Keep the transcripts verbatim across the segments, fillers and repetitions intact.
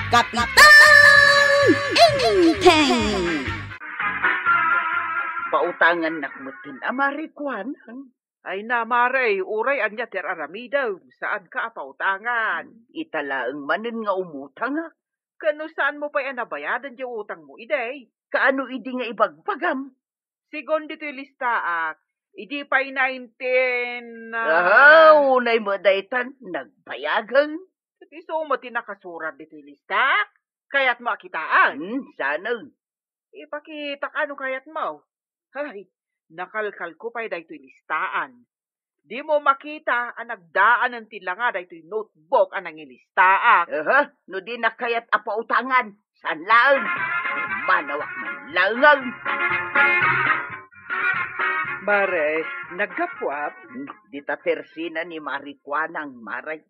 Kapitan Enteng! Pautangannak met ken a Mari Kuanang. Ay na, Mari, uray ania ti ar-aramidem, saanka a pautangan. Ita laeng manen nga umutangak. Ken no saanmo pay a nabayadan ti utangmo idi? Kaano idi nga ibagbagam? Sigun ditoy listaak, idi pay nineteen, ah, Aha, unay met daytan, nagbayagen. Ket isu met ti nakasurat ditoy listaak? Kayatmo a kitaan? Hmm, saan? Ipakitak no kayatmo. Hay, nakalkalko pay daytoy listaan. Dimo makita a nagdaanen ti langa daytoy notebook a nangilistaak. Aha, no dinak kayat a pautangan, saan laeng? Manawak man laeng. Mari, naggapuam? Hmm, dita tersina ni Mari Kuanang, Mari.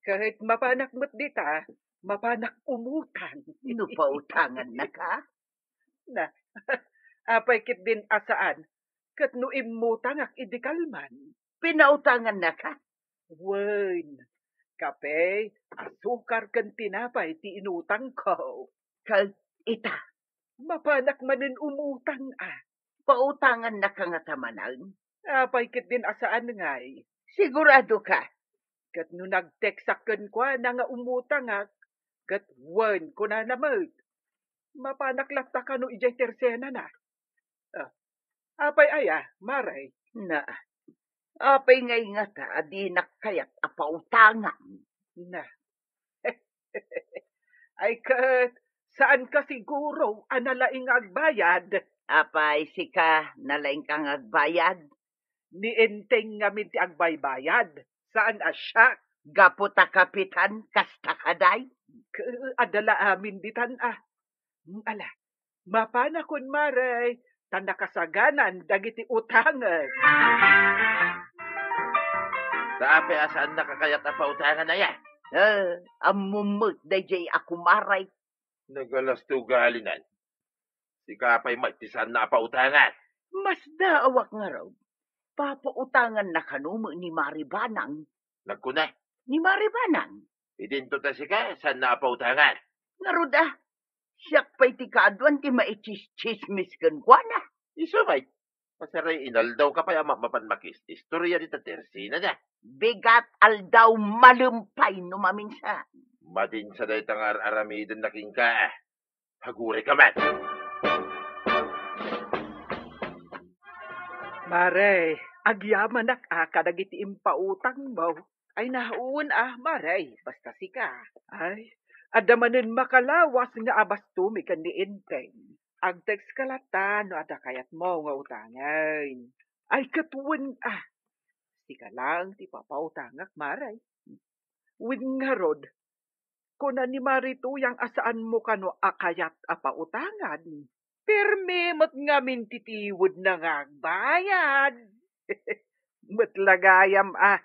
Ket mapanak met dita, mapanak umutang. No pautangannaka? Na, apay ketdin a saan, ket no immutangak idi kalman? Pinautangannaka? Wen, kape, asukar ken tinapay ti inutangko. Ket ita? Mapanak manen umutang a. Pautangannaka ngata manen? Apay ketdin a saan ngay? Siguradoka? Ket no nag-textak kenkuana nga umutangak, ket wen, kunana met. Mapanak latta kano idiay tersenana. Ah, apay aya, Mari? Na, apay ngay ngata a dinak kayat a pautangan? Na. Ay ket, saanka siguro a nalaing nga agbayad? Apay, sika, nalaingka nga agbayad? Ni Enteng ngamin ti agbaybayad, saan a siak. Gapu ta kapitan, kasta kadi? Ke-, adda la amin ditan a. Mm, ala, mapanakon, Mari, ta nakasaganan dagiti utangek. Ta apay a saannaka kayat a pautangan aya? Eh, ammom met daydiay a kumaray. Nagalasto ugalina. Sika pay met ti saanna a pautangan. Masdaawak ngarud. Papautangannaka kano met ni Mari Banang. Nagkuna? Ni Mari Banang. Idinto ta sika, saanna a pautangan. Ngarud a, siak pay ti kaaduan ti maitsismis kenkuana. Isu met, pasaray inaldawka pay a ma-, mapan makis-istorya dita tersinada. Bigat aldaw, malem pay no maminsan. Madin sa dayta nga ar-aramidenna kenka. Agurayka met. Mari, agyamanak a kadagiti impautangmo. Ay, na, wen a, Mari, basta sika. Ay, adda manen makalawas nga abastomi ken ni Enteng. Ag-textka latta no adda kayatmo nga utangen. Ay, ket wen a. Sika laeng ti papautangak, Mari. Wen ngarud, kuna ni Mari Tuyang a saanmo kano a kayat a pautangan. Permi met ngamin ti tiwedna nga agbayad. Met la gayam a,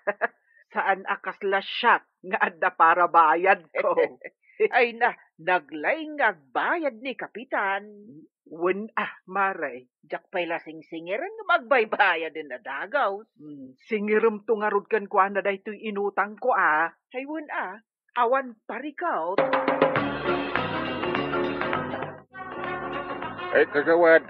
saan a kasla siak nga adda parabayadko. Ay na, naglaing nga agbayad ni Kapitan. Wen a, Mari. Diak pay la singsingiren nga magbaybayaden a dagaw. Hmm, singiremto ngarud kenkuana daytoy inutangko a. Ay, wen a, awan parikot. Ay, kagawad.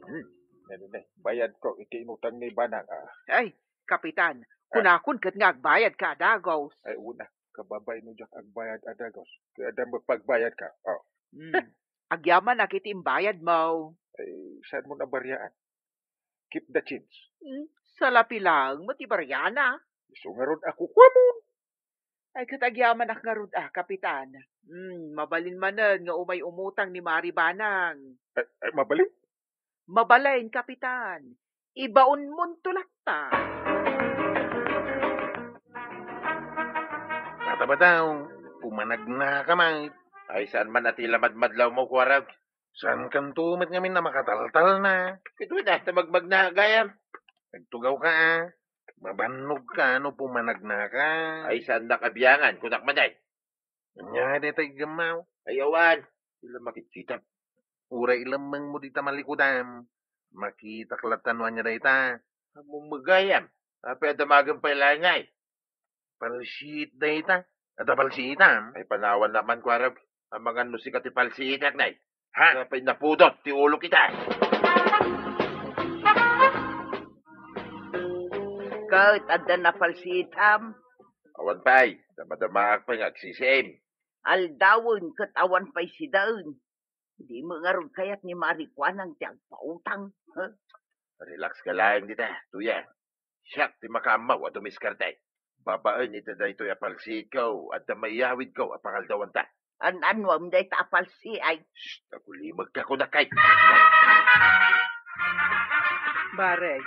Hmm. Nani, nani, bayadko iti inutang ni Banang, ah. Ay, Kapitan, kunakon ket nga agbayadka a dagaw. Ay, wen a, kababain no diak agbayad a dagaw. Kaya adda pagbayadka. Oh. Hmm. Agyamanak iti imbayadmo. Ay, saanmo a bariaan? Keep the change. Hmm, salapi laeng met ti bariana. Isu ngarud a kukuamon. Ay, ket agyamanak ngarud a, Kapitan. Hmm, mabalin manen nga umay umutang ni Mari Banang. Ay, ay, mabalin? Mabalin, Kapitan. Ibaonmonto latta. Bata-bata, pumanagnaka met. Ay, saan man a ti la madmadlawmo, kuarag? Saankanto met ngamin a makataltalna? Ket wen a, ta magmagna gayam. Nagtugawka a. Mabannogka no pumanagnaka. Ay, saannak a biangan, kunak manen. Ania dayta iggemmo? Ay, awan. Ila makitkitam. Uray ilemmengmo dita malikudam. Makitak latta no ania dayta. Ammom met gayam. Apay a damagem pay la ngay? Palsiit dayta. Adda palsiitam? Ay, panawannak man, kuarag. Amangan no sika ti palsiitak, nay. Ha? Apay napudot ti ulok ita? Ket adda napalsiitam? Awan pay, damadamaak pay nga agsisiim. Aldawen ket awan pay sidaen. Dimo ngarud kayat ni Mari Kuanang ti agpautang, ha? Relax ka laeng dita, Tuyang. Siak ti makaammo a dumiskarte. Babaen iti daytoy a palsiitko, adda maiyawidko a pangaldawanta. An-annuam dayta a palsiit? Shh, agulimegka kunak, kay. Mare,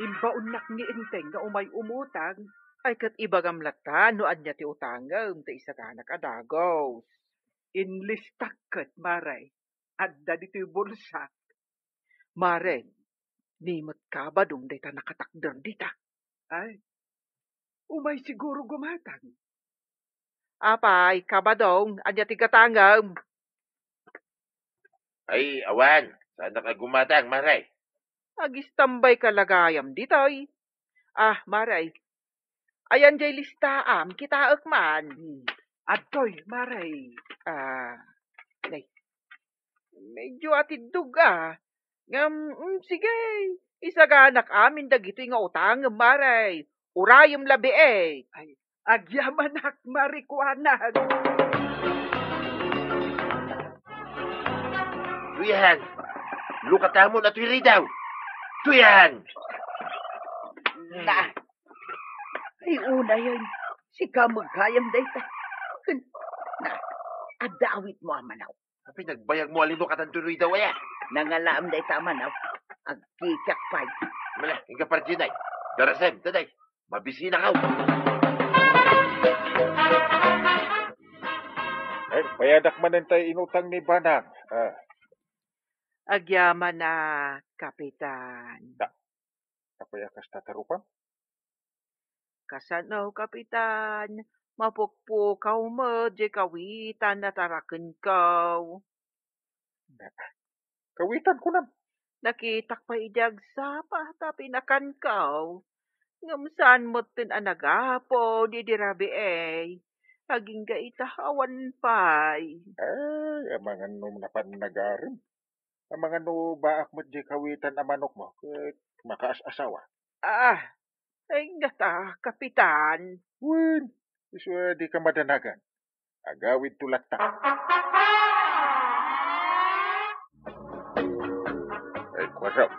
imbaonnak nga inteng nga umay umutang. Ay, ket ibagam latta no ania ti utangem ta isaganak a dagus. Inlistak ket, Mare. Adda ditoy bulsak. Mare, ni met kabadong dayta nakatakder dita. Ay, umay siguro gumatang. Apay, kabadong, ania ti gatangem? Ay, awan. Saanak a gumatang, Mare. Agistambay ka la gayam ditoy. Ah, Mare, ayan jay listaam, kitaek man. Hmm. Adtoy, Mare. Ah, nay. Medyo atiddog, ah. Ngem, mm, sige. Isaganak amin dagitoy nga utangem, Mare. Urayem labi, eh. Ay, agyamanak, Mari Kuanang. Tuyang! Lukatamon a Tuyridaw! Tuyang! Na, ay, unayen, sika met gayam dayta. Ken, na, adda awitmo a manaw. Apay nagbayagmo a linukatan toy Ruydaw aya? Nangalaam dayta a manaw. Agkikiak pay. Mala, inka pardienay. Darasem, taday. Mabisinakaw. Ay, bayadak manen tay inutang ni Banang. Ah. Agyaman a, Kapitan. Da-, apay a kasta ti rupam? Kasano, Kapitan? Mapukpukaw met jay kawitan a tarakenko. Na-, kawitan kunam? Nakitak pay idi agsapa ta pinakanko. Ngem saan metten a nagapod idi rabii. Agingga ita awan pay. Ay, amangan no napan nagarem. Amangan no baak met jay kawitan a manokmo, ket makaas-asawa. Ah, ay ngata, Kapitan. Wen, isu a dika madanagan. Agawidto latta. Ay, kuarok.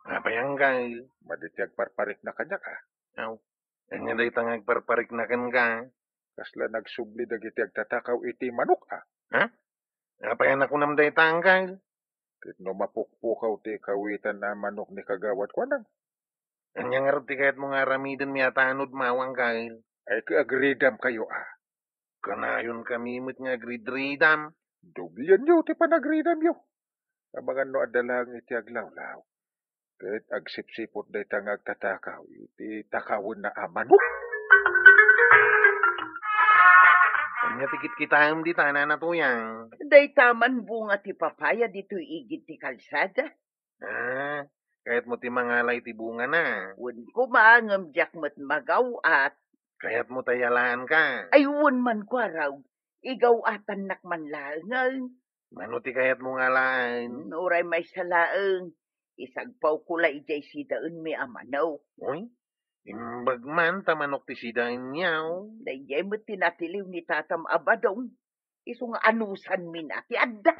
Apay, anggal? Madi ti agparparikna kaniak, a. Aw, ania dayta nga agparparikna kenka? Kasla nagsubli dagiti agtatakaw iti manok, a. Ha? Apay a nakunam dayta, anggal? Ket no mapukpukaw ti kawitan a manok ni Kagawad Kuanang. Ania ngarud ti kayatmo nga aramidenmi a tanod, anggal? Ay, agridamkayo, a. Kanayonkami met nga agridridam. Doblianyo ti panagridamyo. Amangan no adda laeng iti aglawlaw. Ket agsipsiput dayta nga agtatakaw iti takawenna a manok. Ania ti kitkitaem dita, Nana Tuyang? Dayta man bunga ti papaya ditoy igid ti kalsada. Ah, kayatmo ti mangala iti bungana? Wen koma, ngem diak met magaw-at. Kayatmo ta iyalaanka? Ay, wen man, kuarog. Igaw-atannak man laengen. Mano ti kayatmo nga alaen? Uray maysa laeng, isagpawko la idiay sidaenmi a manok. Uy, imbag man ta manok ti sidaenyo. Daydiay met ti natiliw ni tatam a badong. Isu nga anusanmi na ti adda.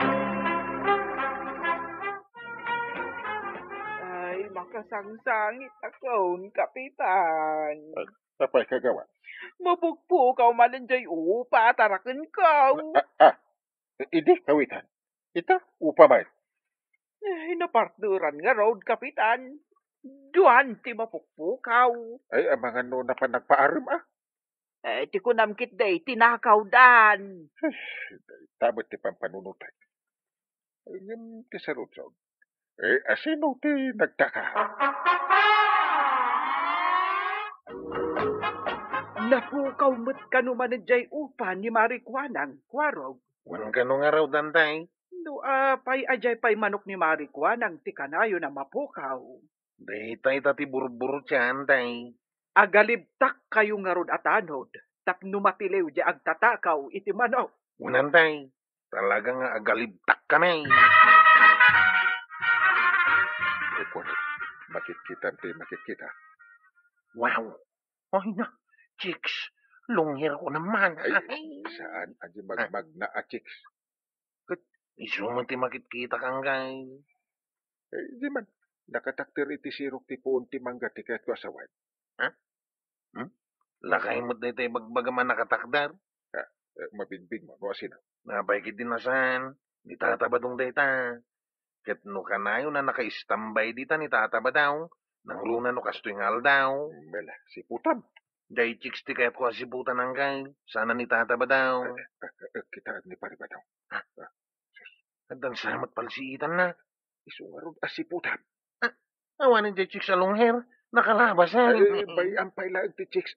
Ay, makasangsangitakon, Kapitan. Apay, Kagawad? Mapukpukaw manen jay upa a tarakenko. Ah, ah, idi, kawitan. Ita, upa met. Eh, napartneran ngarud, Kapitan. Duan ti mapukpukaw. Ay, amangan no napan nagpaarem, a. Eh, ti kunam ketdi, tinakawdan. Dayta met ti pampanunotek. Ngem ti saludsod, eh, asino ti nagtaka? Napukaw met kano manen jay upa ni Mari Kuanang, kuarog. Wen kano ngarud, antay? No apay a jay pay manok ni Mari Kuanang ti kanayon a mapukaw. Daytay ta ti burburut siya, antay. Agalibtakkayo ngarud a tanod tapno matiliw jay agtatakaw iti manok. Wen, antay. Talaga nga agalibtak kami. Kukuan, makitkita ti makitkita. Wow! Ay na, chicks, long hair ko naman. Ay, saan? Adi magmagna a chicks. Ket isu man ti makitkita, Angkay. Eh, di man, nakatakder iti sirok ti puon ti mangga ti kayatko a sawen. Ha? Hmm? Lakay met daytoy bagbagam a nakatakder? Ah, eh, mabigbig mo, no, asino? Napay ket di nasan, ni Tata Badong dayta. Ket no kanayon a naka-standby dita ni Tata Badong, nangruna no kastoy nga aldaw. Mela, siputam. Daytoy chicks ti kayatko a siputan, Angkay. Sana ni Tata Badong. Eh, eh, eh, kitaen ni Pare Badong. Ha? Ah, sus. Addan sa met palsiitanna. Isu ngarud a siputam. Ah, awanen jay chicks a long hair. Nakalabas, eh. Ay, bay-am pay laeng ti chicks.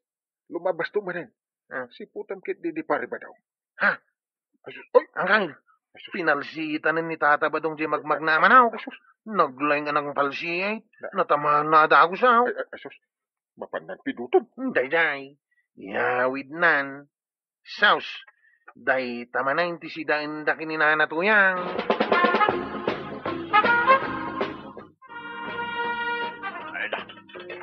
Lumabas to manen. Ah. Siputam ket di, di Pare Badong. Ha? Asus, oy! Angkay, asus. Pinalsiitanen ni Tata Badong jay magmagna a manok. Asus. Naglaing a nangpalsiit. Na- Natamaan na a dagus, ah. Ay, ay, asus. Mapan nagpiduton. Dayjay. Yawidnan. Sus, dayta manen ti sidaenda ken ni Nana Tuyang. Ay, na.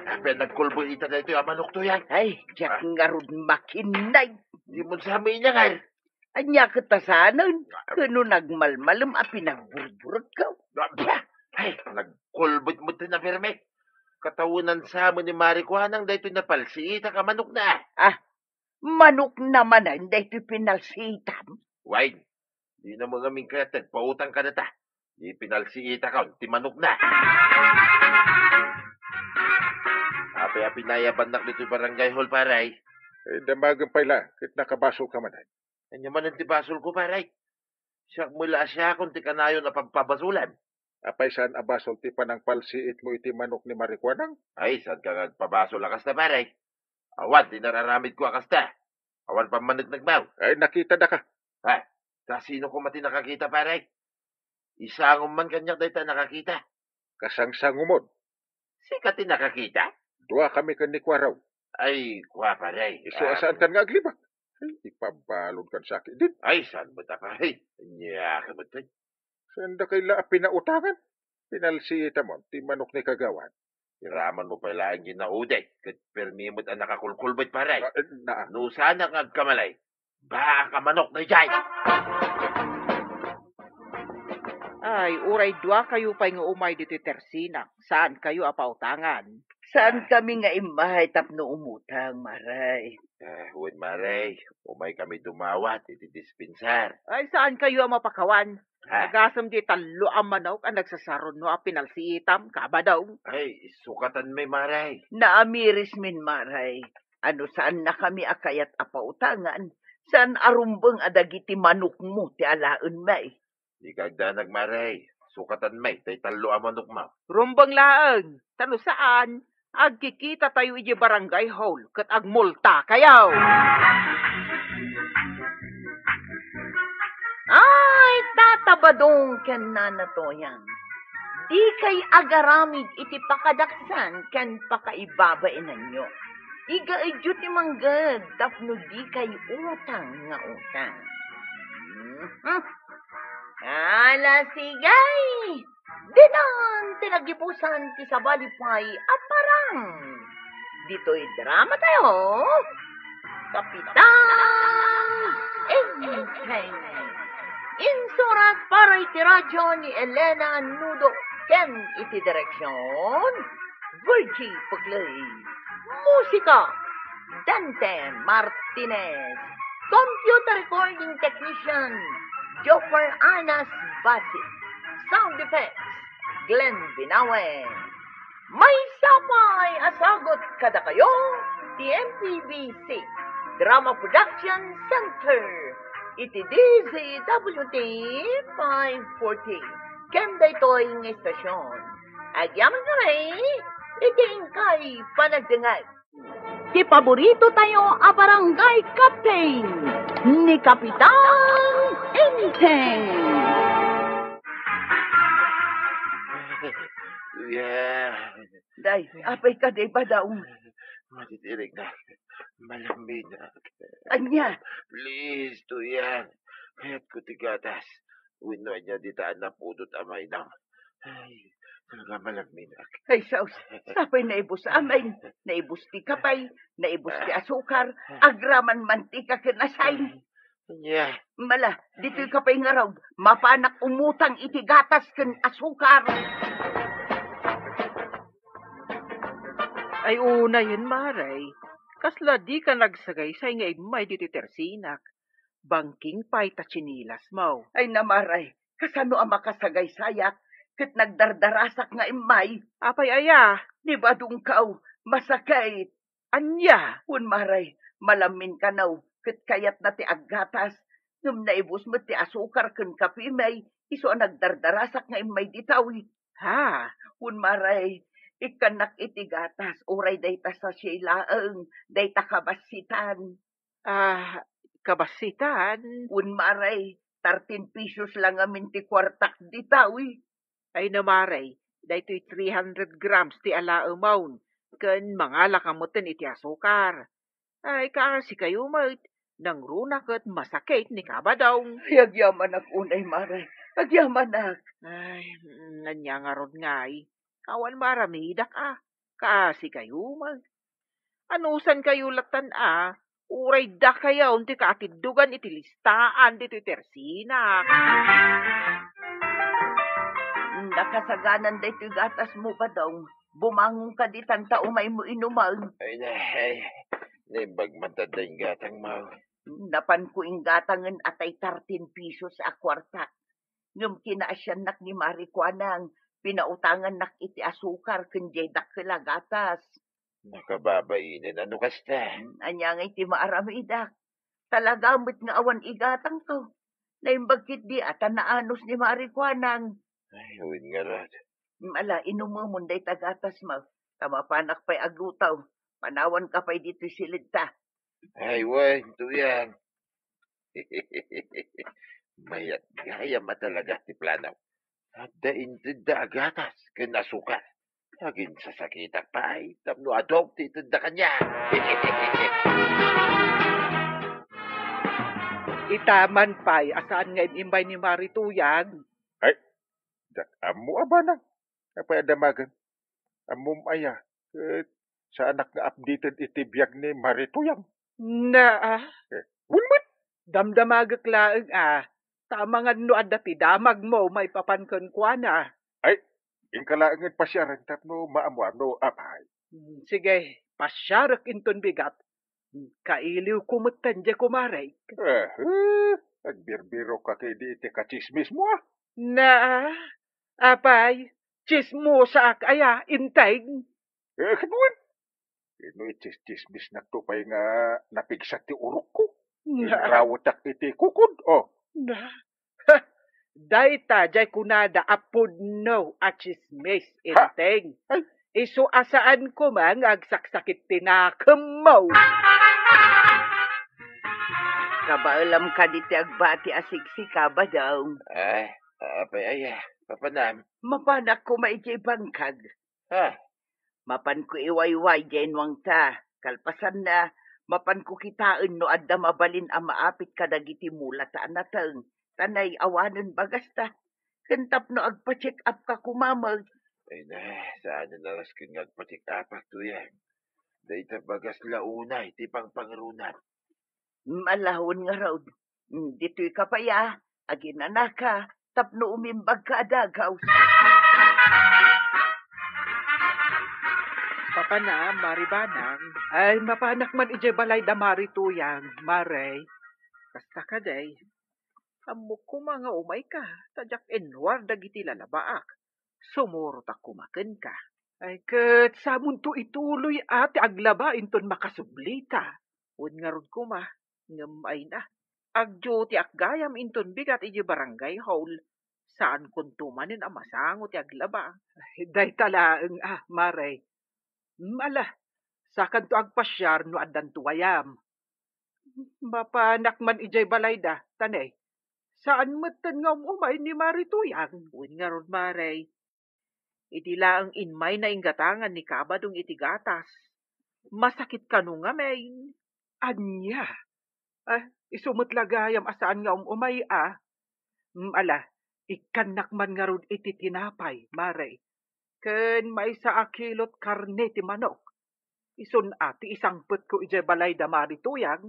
Apay nagkulbet ita daytoy a manok, Tuyang? Ay, diak ngarud makinnay. Di mo sa amin yan, ay. Ania ket ta saanen? Ket no nagmalmalem a pinagburburekko. Ay, nagkulbet met ti napirmi. Katawenan sa amin ni Mari Kuanang daytoy napalsiitak a manokna. Ah, manokna manen daytoy pinalsiitam? Wen, dina met ngamin kayat ti agpautang kadata. Di pinalsiitakon ti manokna. Apay a pinayabannak ditoy barangay hall, pare? Eh, damagen pay la, ket nakabasolka manen. Ania manen ti basolko, pare? Siak met la a siakon ti kanayon a pagpabasolan. Apay saan a basol ti panangpalsiitmo iti manok ni Mari Kuanang? Ay, saanka nga agpabasol a kasta, pare? Awan ti nararamidko a kasta. Awan pammaneknekmo. Ay, nakitada ka. Ha? Kasino koma ti nakakita, pare? Isangom man kaniak dayta a nakakita. Kasangsangomon. Sika ti nakakita? Dua kami ken ni Kuaraw. Ay, kua, pare. Isu a saan kan nga aglibak. Ay, ipabalon kan sakit din. Ay, saan met a, pare? Ania ka met, ay? Saan da kay la a pinautangan? Pinalsiitam ti manok ni Kagawad. Iraman mo pay laeng ginaudek, ket permi met a nakakulkulbet, pare. Ah, eh, na- No saanak nga agkamali, baak a manok dayjay. Ay, uray dua kayo pay nga umay ditoy tersinak, saan kayo a pautangan? Saan kami nga immay tapno umutang, Maray? Ah, wen, Maray, umay kami dumawat iti dispensar. Ay, saan kayo a mapakawan? Ha? Agasem di tallo a manok a nagsasaruno a pinalsiitam, Kabadong. Ay, sukatan mi, Maray. Naamiris min, Maray. Ano, saan na kami a kayat a pautangan? Saan a rumbeng a dagiti manokmo ti alaen mi? Di ka agdanag, Maray. Sukatan mi tay tallo a manokmo. Rumbeng laeng, ta no saan, agkikita tayo iti barangay hall ket agmulta kayo. Ay, Tata Badong ken Nana Toyang, di kay agaramid iti pakadaksan ken pakaibabainanyo. Igaedyo ti mangged tapno di kay utang nga utang. Mhm. Ala, sige! Ditan ti nagibusan ti sabali pay a parang. Ditoy drama tayo, Kapitan Enteng. Insurat para iti radyo ni Elena Nudo ken iti direksyon, Virgie Pugley. Musika, Dante Martinez. Computer recording technician, Joffer Anas Basi. Sound effects, Glenn Binawen. Maysa pay a sagut kadakayo ti M P B C Drama Production Center iti D Z W T five forty. Ken daytoy nga istasyon, agyamankami iti inkay panagdengngeg. Ti paborito tayo a barangay captain, ni Kapitan Enteng. Tuya. Day, apay ka, day, Badaw? Matitirek na. Malambing na. Anya? Please, Tuya. Kayatko ti gatas. Wenno ania dita a napudot a mainam. Ay, talaga malamminak. Ay, sus, sapay naibus amin. Naibus ti kapay, naibus ti asukar, agraman mantika ken asayn. Ania? Mala, ditoy ka pay ngarud, mapanak umutang iti gatas ken asukar. Ay, unayen, Mare, kasla dika nagsagaysay nga immay ditoy tersinak. Bangking pay ta tsinilasmo. Ay, Mare, kasano a makasagaysayak ket nagdardarasak nga immay? Apay aya? Ni badongko, masakit. Ania? Wen, Mare, malammin kano, ket kayatna ti aggatas. Ngem naibus met ti asukar ken kape mi, isu a nagdardarasak nga immay ditoy. Ha? Wen, Mare, ikkannak iti gatas, uray dayta sachet laeng, dayta kabassitan. Ah, kabassitan? Wen, Mare, thirteen pesos la ngamin ti kuartak ditoy. Ay, Mare, daytoy three hundred grams ti alaemon, ken mangalaka metten iti asukar. Ay, kaasikayo met, nangruna ket masakit ni Kabadong. Ay, agyamanak unay, Mare. Agyamanak. Ay, mm, ania ngarud ngay? Awan maaramidak a. Kaasikayo met. Anusankayo latan a, uray dakayon ti kaatiddogan iti listaan ditoy tersinak. Nakasaganan daytoy gatasmo, Badong. Bumangonka ditan ta umaymo inumen. Ay, na, ay, naimbag man ta da inggatangmo. Napanko inggatangen a tay thirteen pesos a kuarta. Ngem kinaasiannak ni Mare Kuanang, pinautangannak iti asukar ken diay dakkel a gatas. Nakababainen a no kasta. Ania ngay ti maaramidak? Talaga met nga awan igatangko. Naimbag ketdi a ta naanus ni Mare Kuanang. Ay, wen ngarud. Ala, inumemon dayta gatasmo, ta mapanak pay agutom. Panawanka pay ditoy siledta. Ay, wen, Tuyang. Mayat gayam a talaga ti plano. Adda intedda a gatas ken asukar. Agin sasakitak pay tapno adok ti itedda kaniak. Ita man pay a saan nga im-immay ni Mare Tuyang. Ay, diak ammo a banag. Apay a damagen? Ammom aya, ket saanak nga updated iti biag ni Mare Tuyang. Na, ah. Eh, wen met. Damdamagek laeng, ah. Ta amangan no adda ti damagmo maipapan kenkuana. Ay, inka laengen pasiaren tapno maammoam no apay. Hmm, sige, pasiarek inton bigat. Kailiwko metten diay kumarek. Eh, eh, agbirbirokka ketdi iti katsismismo, ah. Na, apay, tsismosaak aya, Enteng? Eh, ket wen, no itsistsismisnakto pay nga napigsa ti urokko. Na. Inrawetak iti kukod, oh. Na. Ha! Dayta, diay kunada a pudno a tsismis, ha? Enteng. Ay. Isu a saan koma nga agsaksakit ti nakemmo. Kabaelam kadi ti agbati a siksika, Badong. Ah, apay aya, papanam? Mapanak koma idiay bangkag. Ha? Mapanko iwayway diay nuangta. Kalpasanna, mapanko kitaen no adda mabalin a maapit kadagiti mulata a nateng, ta nay awanen bagasta. Ken tapno agpa-check up ka koma met. Ay na, saan a narasken nga agpa-check up-ak, Tuyang. Dayta bagas la unay ti pangpangrunam. Mala, wen ngarud. Mm, ditoy ka pay a, aginanaka, tapno umimbagka a dagaw. Papanam, Mare Banang. Ay, mapanak man idiay balay da Mare Tuyang, Mare. Kasta kadi. Ammok koma nga umayka, ta diak inruar dagiti lalabaak. Sumurotak koma kenka. Ay, ket samonto ituloy a ti aglaba inton makasublita. Wen ngarud koma, ngem ay na. Agdiutiak gayam inton bigat idiay barangay hall. Saankonto manen a masango ti aglaba. Ay, dayta laeng a, Mare. Ala, sakanto agpasiar no addanto gayam. Mapanak man idiay balayda, ta ne, saan metten nga um-umay ni Mare Tuyang. Wen ngarud, Mare, idi laeng immayna inggatangan ni Kabadong iti gatas, masakit kano ngamin. Ania? Ah, isu met la gayam a saan nga um-umay a. Mm, ala, ikkannak man ngarud iti tinapay, Mare. Ken maysa a kilot karne ti manok. Isun a ti isangpetko idiay balay da Mari Tuyang.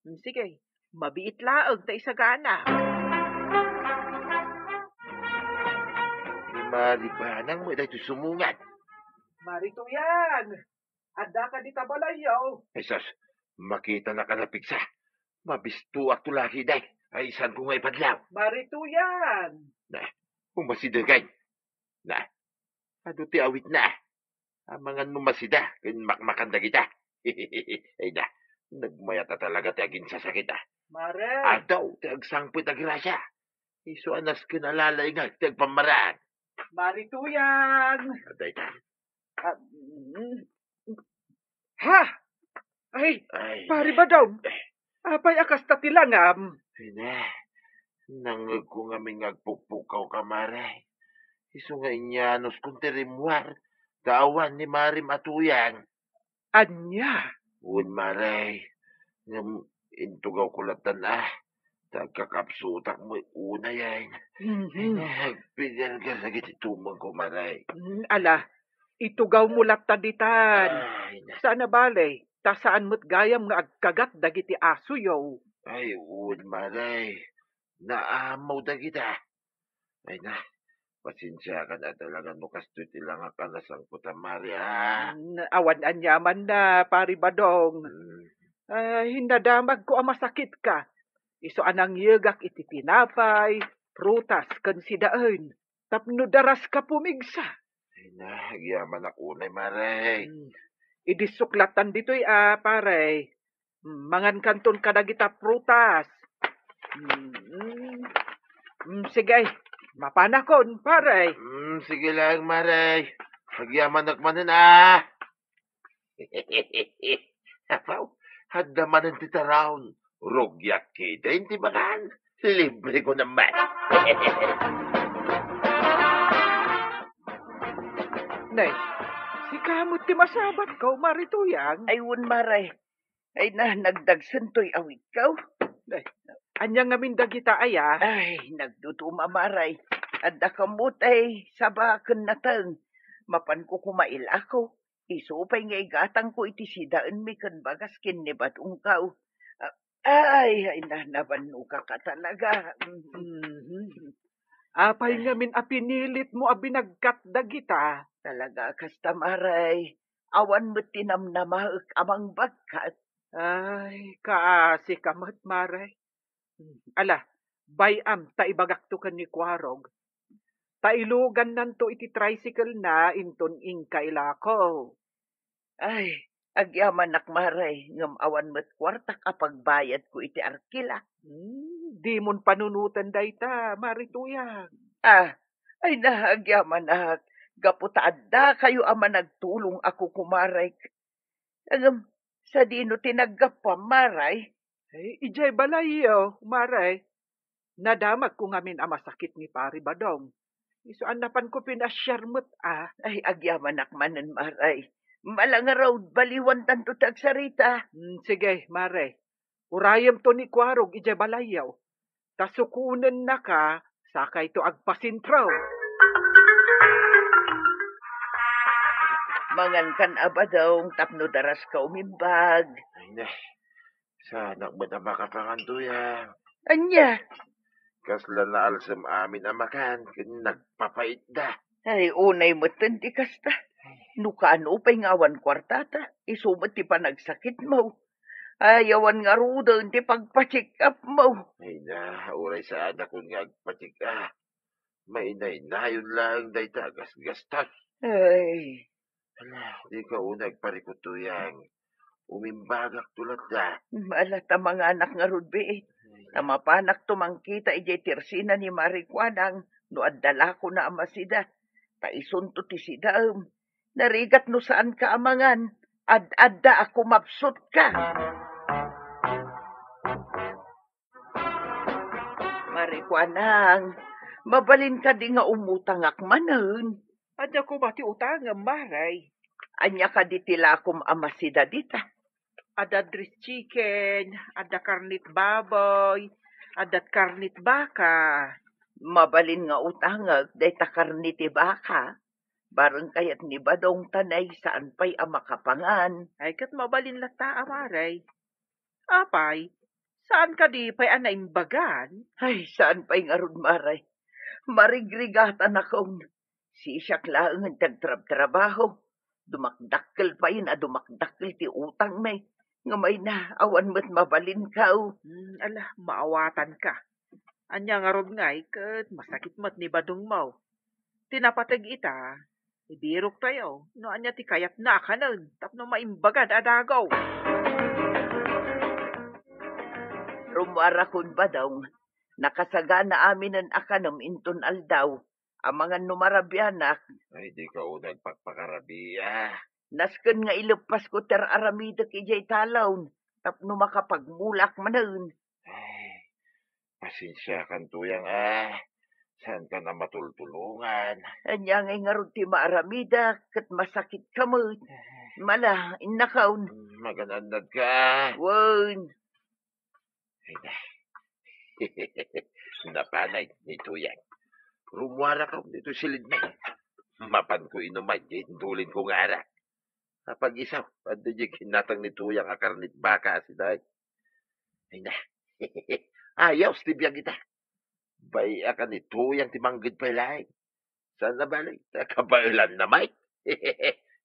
Mm, sige, mabiit laeng ta isagana. Ni Mari Banang mo daytoy sumungad. Mari Tuyang, adda ka dita balayyo? Jesus, makita na ka na pigsa. Mabistuak to laki day. Ay, saan ko nga ipadlaw? Mari Tuyang. Na, umasidegay. Na, adu ti awit na. Amangan no masida, ken makmakan dagita. Ay na, nagmayat a talaga ti aginsasakit a. Mare. Adaw, ti agsangpet a grasya. Isu a nasken a lalaingak ti agpammaraan. Mari Tuyang. Aday ta. Ah, mm. Ha? Ay, Ay. Pari Badong. Apay a kasta ti langam? Ay na, nangngegko ngamin nga agpukpukkaw ka, Mare. Isu nga inyanuskon ti rimmuar, ta awan ni Marim a Tuyang. Ania? Wen, Mare. Ngem intugawko lattan a. Ta agkakapsutak met unay ay. Mhm. Ay, nagpigargas dagiti tumengko, Mare. Mm, ala, itugawmo latta ditan. Ay, na- Saan a bale, ta saan met gayam nga agkagat dagiti asoyo. Ay, wen, Mare. Naamaw dagita. Ay na, pasensiakan a talaga no kastoy ti langak a nasangpet a Mare, ah. Mm, awan aniamanna, Pari Badong. Mm. Ay, nadamagko a masakitka. Isu a nangyegak iti tinapay, prutas, ken sidaen. Tapno daraska pumigsa. Ay na, agyamanak unay, Mare. Mm. Idissok lattan ditoy a, Pare. Mm, mangankanton kadagita prutas. Mm, mm. Mm, sige, mapanakon, Pare. Mm, sige lang, Mare. Agyamanak manen, ah. Apaw, adda manen ti taraon. Rugiak ketdin ti mangan. Libre ko naman. Nay, sika met ti masabatko, Mari Tuyang? Ay, wen, Mare. Ay na, nagdagsen toy awitko. Ay, ania ngamin dagita aya? Ay, nagduduma, Mare. Adda kamot ay saba ken nateng. Mapanko koma ilako. Isu pay nga igatangko iti sidaenmi ken bagas ken ni Badongko. Ah, ay, ay, na, nabannogak a talaga. Mhm. Apay ngamin a pinilitmo a binagkat dagita? Talaga, kasta, Mare. Awan met ti namnamaek a mangbagkat. Ay, kaasika met, Mare. Ala, bay-am ta ibagakto ken ni Kuarog. Ta ilugannanto iti tricycle-na inton inka ilako. Ay, agyamanak, Mare, ngem awan met kuartak a pagbayadko iti arkila. Hmm, dimon panunoten dayta, Mari Tuyang. Ah, ay na, agyamanak, gapu ta addakayo a managtulong a kukumarek. Ngem, sadino ti naggapuam, Mare? Ay, idiay balayyo, Mare. Nadamagko ngamin a masakit ni Pari Badong. Isu a napanko pinasiar met a. Ay, agyamanak manen, Mare. Ala ngarud, baliwantanto ti agsarita. Hmm, sige, Mare. Urayemto ni Kuarog idiay balayyo. Ta sukonennaka, sakayto agpasentro. Mangankan a Badong tapno daraska umimbag. Ay, na. Saanak met a makapangan, Tuyang. Ania? Kasla naalsem amin a makan, ken nagpapaitda. Ay, unay metten ti kasta. No kaano pay nga awan kuartata, isu met ti panagsakitmo. Ay, awan ngaruden ti pagpa-check-upmo. Ay na, uray saanakon nga agpa-check-up. Mainaynayon laeng dayta a gasgastos. Ay. Ala, dika unay agparikut, Tuyang. Umimbagakto latta. Ala ta manganak ngarud, bi. Ay. Ta mapanakto mangkita idiay tirsina ni Mari Kuanang no adda lakona a masida. Ta isunto ti sidaem. Narigat no saanka a mangan, ad-adda a kumapsutka. Mari Kuanang, mabalin kadi nga umutangak manen? Ania koma ti utangem, Mare? Ania kadi ti lakom a masida dita? Adda dress chicken, adda karnit baboy, adda karnit baka. Mabalin nga utangek dayta karne ti baka. Bareng kayat ni Badong ta nay saan pay a makapangan. Ay, ket mabalin latta, a Mare. Apay, saan kadi pay a naimbagan? Ay, saan pay ngarud, Mare. Marigrigatanakon. Sisiak laengen ti agtrabtrabaho. Dumakdakkel payen a dumakdakkel ti utangmi. Ngem ay na, awan met mabalinko. Hmm, ala, maawatanka. Ania ngarud ngay ket masakit met ni Badongmo. Ti napateg ita, ibiroktayo no ania ti kayatna a kanen tapno maimbagan a dagaw. Rummuarakon, Badong. Nakasagana aminen a kanem inton aldaw. Amangan no marabianak. Ay, dika unay agpakpakarabia. Nasken nga ileppasko ti ar-aramidek idiay talon tapno makapagmulak manen. Ay, pasensiakan, Tuyang, a. Saankan a matultulongan. Ania ngay ngarud ti maaramidak ket masakit ka met. Mala, innakon. Maganannadka. Wen. Ay, na. Napanay ni Tuyang. Rummuaraka ditoy silidmi. Mapanko inuman diay indulinko nga arak. Apag-isu, adda diay ginnatang ni Tuyang a karnit baka a sidaen. Ay na. Ayos ti biag ita. Bay-akan ni Tuyang ti mangged pay laeng. Saan a bale, kabaelanna met.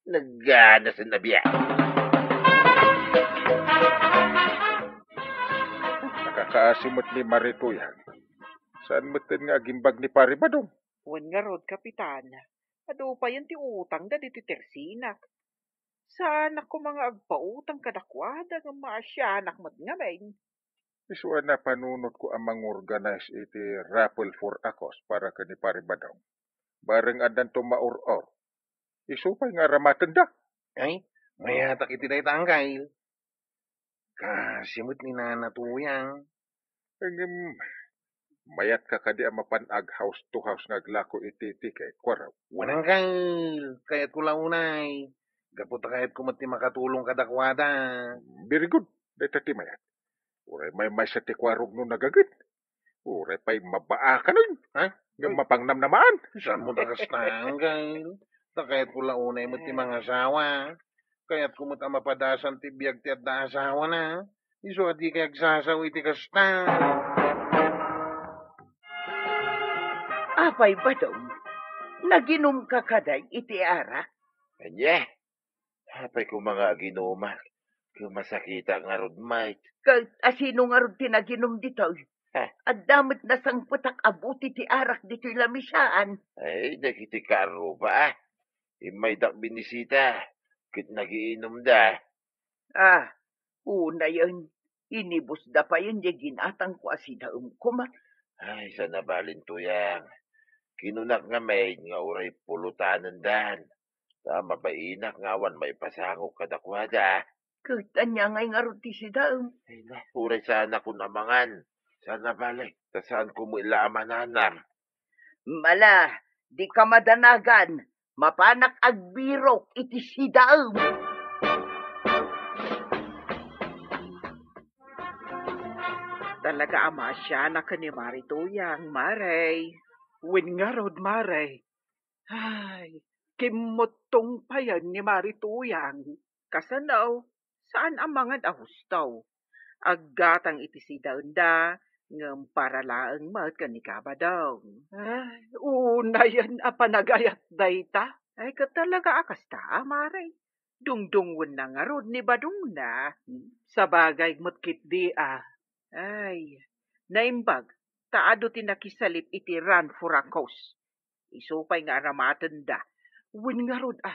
Naganasen a biag. Nakakaasi met ni Mare Tuyang. Saan metten nga agimbag ni Pare Badong? Wen ngarud, Kapitan. Adu payen ti utangda ditoy tersinak. Saanak koma nga agpautang kadakuada ngem maasianak met ngamin. Isu a napanunotko a mangorganize iti raffle for a cause para ken ni Pare Badong. Bareng addanto maur-or. Isu pay nga aramatenda. Ay, mayatak iti dayta, Anggail. Kaasi met ni Nana Tuyang. Ngem, mayatka kadi a mapan ag-house to house nga aglako iti ticket, Kuarog? Wen, Anggail, kayatko la unay. Gapu ta kayatko met ti makatulong kadakuada. Very good. Dayta ti mayat. Uray maymaysa ti Kuarog no nagaged. Uray pay mabaakanen. Ha? Ngem mapangnamnamaan. Saanmo ta kasta, Anggail? Ta kayatko la unay met ti mangasawa. Kayatko met a mapadasan ti biag ti adda asawana. Isu a dikay agsasao iti kasta. Apay, Badong, naginumka kadi iti arak? Ania? Apay koma nga aginumak, ket masakitak ngarud met. Ket asino ngarud ti naginum ditoy? Ha? Adda met nasangpetak a bote ti arak ditoy lamisiaan. Ay, dagiti kaarruba, a. Immaydak binisita, ket nagiinumda. Ah, unayen, inibusda payen diay ginatangko a sidaem koma. Ay, saan a bale, Tuyang. Kinunak ngamin nga uray pulotanendan. Ta mabainak nga awan maipasangok kadakuada. Ket ania ngay ngarud ti sidaem? Ay na, uray saanakon a mangan. Saan a bale, ta saanko met la a mananam. Mala, dika madanagan. Mapanak agbirok iti sidaem. Talaga a maasianak ken ni Mare Tuyang, Mare. Wen ngarud, Mare. Ay, kimmuttong payen ni Mare Tuyang. Kasano? Saan a mangan a husto. Aggatang iti sidaenda, ngem para laeng met ken ni Kabadong. Ay, unayen a panagayat dayta. Ay, ket talaga a kasta, a, Mare. Dungdungngoenna ngarud ni Badongna. Sabagay met ketdi a. Ay, naimbag, ta adu ti nakisalip iti run for a cause. Isu pay nga aramatenda. Wen ngarud a,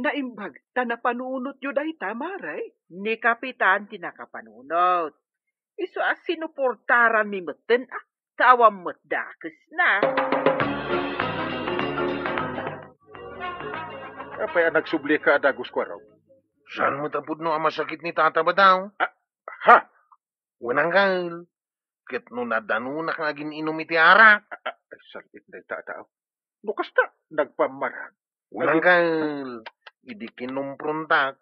naimbag, ta napanunotyo dayta, Mare? Ni Kapitan ti nakapanunot. Isu a sinuportaranmi metten a, ta awan met dakesna. Apay a nagsublika a dagus, Kuarog? Saan met a pudno a masakit ni Tata Badong? Ah, ha? Wen, Anggail, ket no nadanonak nga agin-inum iti arak. Ah, ah, ay, sal-it dayta a tao. No kasta, nagpammarag. Wen, Anggail, idi kinumprontak,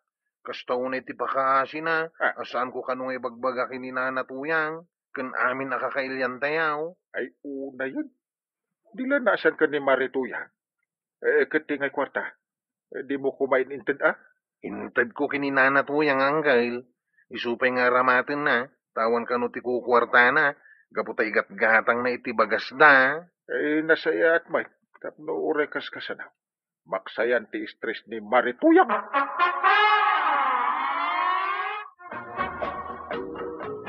Kasta unay ti pakaasina, Ah. a saanko kano nga ibagbaga ken ni Nana Tuyang, ken amin a kakailiantayo. Ay, unayen. Di la naasanka ni Mari Tuyang. Eh, ket ti ngay kuarta? Eh, dimo koma in-inted, a? Intedko ken ni Nana Tuyang, Angkel. Isu pay nga aramatenna, ta awan kano ti kukuartana, gapu ta igatgatangna iti bagasda. Eh, nasayaat met, tapno uray kaskasano. Maksayan ti stress ni Mari Tuyang.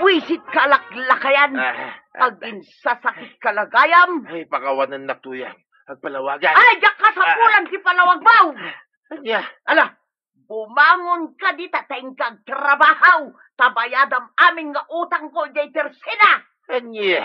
Buisit ka, laklakayan. Ah, ah. Aginsasakit ka la gayam. Ay, pakawanennak, Tuyang. Agpalawagan. Ay, diak kasapulan ti palawagmo. Ania? Ala, bumangon ka dita ta inka agtrabaho, ta bayadam amin nga utangko idiay tersina. Ania?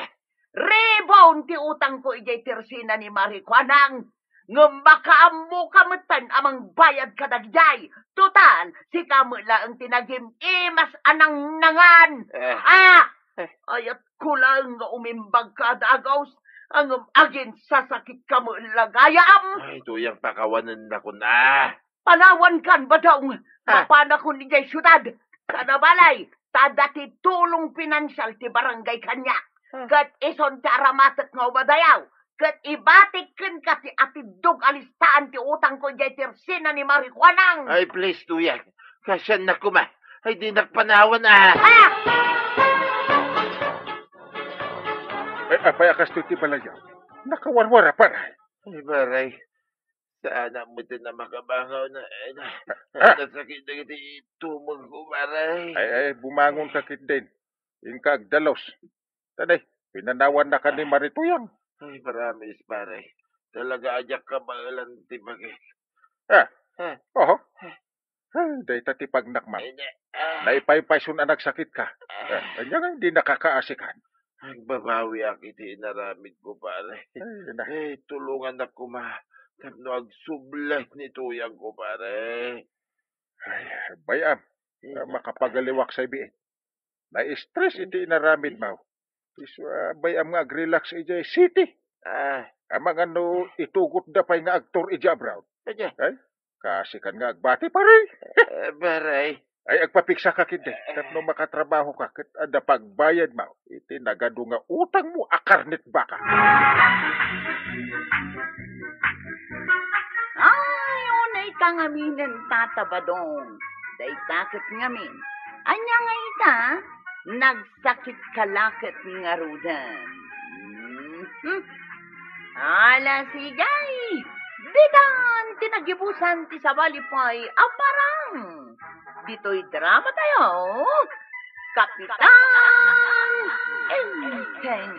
Rebound ti utangko idiay tersina ni Mari Kuanang. Ngem makaammoka metten a mangbayad kadagijay. Total, sika met laeng ti nagim-imas a nangnangan. Eh. Ah! Eh. Ayatko laeng nga umimbag ka a dagus, ngem aginsasakit ka met la gayam. Ay, Tuyang, pakawanennakon, ah. Panawankan, Badong. Ah. Mapanakon idiay siudad. Kada balay, ta adda ti tulong pinansial ti barangay kaniak. Ah. Ket isun ti aramatek nga umadayaw. Ket ibatik kenka ti atiddog a listaan ti utangko idiay tersina ni Mari Kuanang. Ay, please, Tuyang. Kaasiannak koma. Ay, dinak panawan, ah. Ah! Ay, apay a kastoy ti balayyo? Nakawarwara, pare. Ay, pare. Saanak metten a makabangon. Ay, na-, Ah! nasakit dagiti tumengko, pare. Ay, ay, bumangon ka ketdin. Inka agdalus. Tadi, pinanawannak ni Mari Tuyang. Ay, promise, pare. Talaga a diak kabaelan ti bagik. Ah. Ah. Oho. Ay, dayta ti pagnak, man. Ay, na-, ah. Naipaypayson a nagsakit ka. Ah. Ah, ania nga, dina kakaasikan. Agbabawiak iti inaramidko, pare. Ay, na. Eh, tulongannak koma tapno agsubli ni Tuyangko, pare. Ay, bay-am. Ay, na. Makapagaliwak sa ibiin. Na-stress iti inaramidmo. Isu, ah, bay-am nga ag-relax idiay city. Ah. Amangan no itugotda pay nga agtour idiay abroad. Ania? Ay, kaasikan nga agbati, pare. Eh, pare. Ay, agpapiksa ka ketdi. Tapno makatrabaho ka, ket adda pagbayadmo iti nagadu nga utangmo a karnet baka. Ay, unay ka ngaminen, Tata Badong. Dayta ket ngamin. Ania nga ita? Nagsakit ka la ket ngaruden. Mhm. Ala, sige. Ditan ti nagibusan ti sabali pay a parang. Ditoy drama tayo, Kapitan Enteng.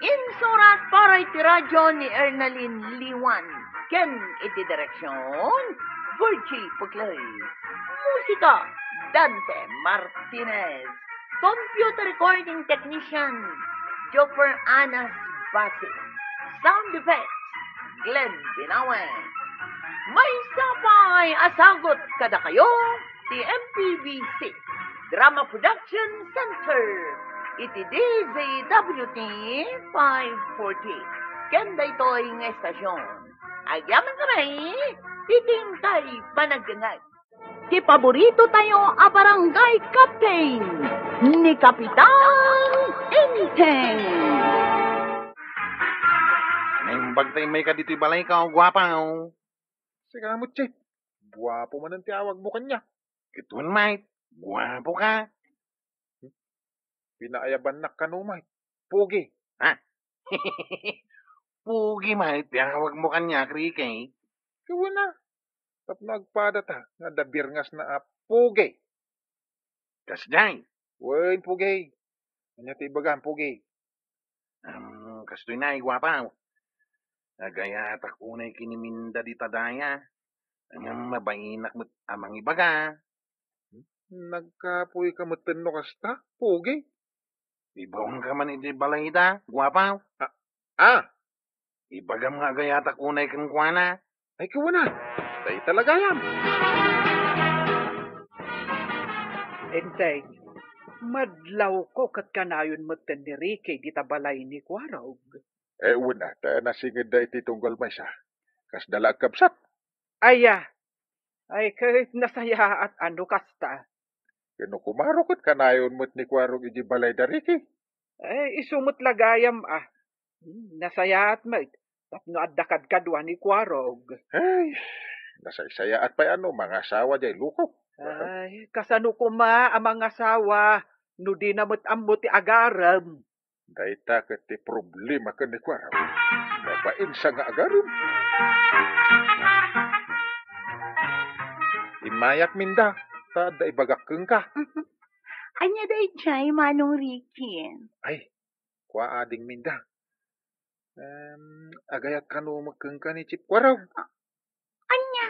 Insurat para iti radyo ni Ernalyn Liwan ken iti direksyon, Virgie Puclay. Musika, Dante Martinez. Computer recording technician, Jopper Anas Basi. Sound effects, Glenn Binawen. Maysa pay a sagut kadakayo ti M P B C Drama Production Center iti D Z W T five forty. Ken daytoy nga estasyon, agyamankami iti inkay panagdengngeg. Ti paborito tayo a barangay captain, ni Kapitan Enteng. Naimbag ta immay ka ditoy balay ko, guapo. Sika met, Chief. Guapo manen ti awagmo kaniak. Ket wen, Mike, guapo ka. Pinaayabannak kano, Mike. Pogi. Ha? Pogi, Mike, ti awagmo kaniak, Ricky. Ket wen a. Tapno agpadata nga adda birngasna a pogi. Kasdiay. Wen, pogi. Ania ti ibagam, pogi? Am, kastoy na, guapo. Agayatak unay ken ni Minda dita daya. Ngem mabainak met a mangibaga. Nagkapoy ka metten no kasta, pogi? Ibaonka man iti balayda, guapo. Ah, ah! Ibagam nga agayatak unay kenkuana. Ay, kawana. Dayta la gayam. Enteng, madlawko ket kanayon metten ni Ricky dita balay ni Kuarog. Eh, wen a, ta nasingedda iti tunggal maysa. Kasda la agkabsat. Aya, Ay, ket nasayaat a no kasta. Ken no kumaro ket kanayon met ni Kuarog iti balay da Ricky. Ay, isu met la gayam a. Hmm, nasayaat met tapno adda kadkadua ni Kuarog. Ay, nasaysayaat pay a no mangasawa diay luko. Ay, kasano koma a mangasawa no dina met ammo ti agarem? Dayta ket ti problema ken ni Kuarog. Nabainsa nga agarem. Immayak, Minda, ta adda ibagak kenka. Ania daydiay, Manong Ricky? Ay, kua, Ading Minda. Em, agayat kano met kenka ni Chief Kuarog? Ania?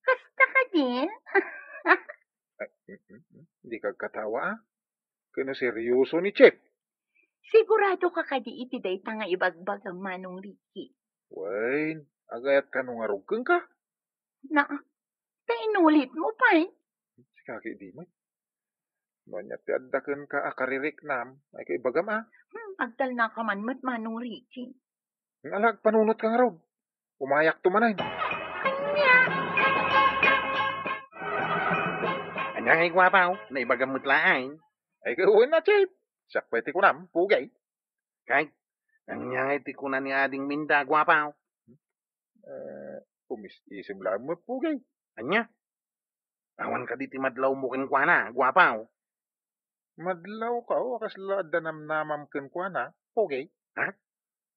Kasta kadi? Ay, mm, mm, mm. Dika agkatawa, a? Ken no seryoso ni Chief. Sigurado ka kadi iti dayta nga ibagbagam, Manong Ricky? Wen, agayat kano ngarud kenka? Na, ta inulit mo pay. Sika ket di met. No ania ti adda kenka a kaririknam, ay kaibagam a. Hmm, agtalna ka man met, Manong Ricky. Ala, agpanunot ka ngarud. Umayakto manen. Ania? Ania ngay, guapaw? Naibagam met laeng. Ay, wen a, Chief. Siak pay ti kunam, pugay. Kay, ania ngay ti kuna ni Ading Minda, guapaw? Eh, umis-isem laeng met, pugay. Ania? Awan kadi ti madlawmo kenkuana, guapaw? Madlawka, o, a kasla adda namnamam kenkuana, pugay. Ha?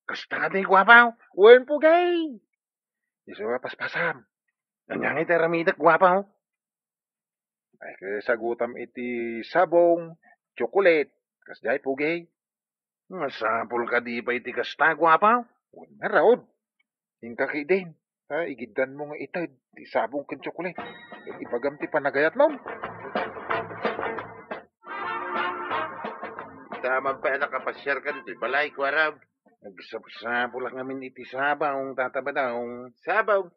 Kasta kadi, guapaw? Wen, pugay. Isu a paspasam. Ania ngay ti aramidek, guapaw? Ay, ket sagutam iti sabong, tsokolet, kasdiay, pugay. Masapul kadi pay ti kasta, guapaw? Wen ngarud. Inka ketdin, ta igiddanmo nga ited ti sabong ken tsokolet. Ket ibagam ti panagayatmon. Ita man pay a nakapasiarka ditoy balay, Kuarog. Nagsapsapulak ngamin iti sabong, Tata Badong. Sabong?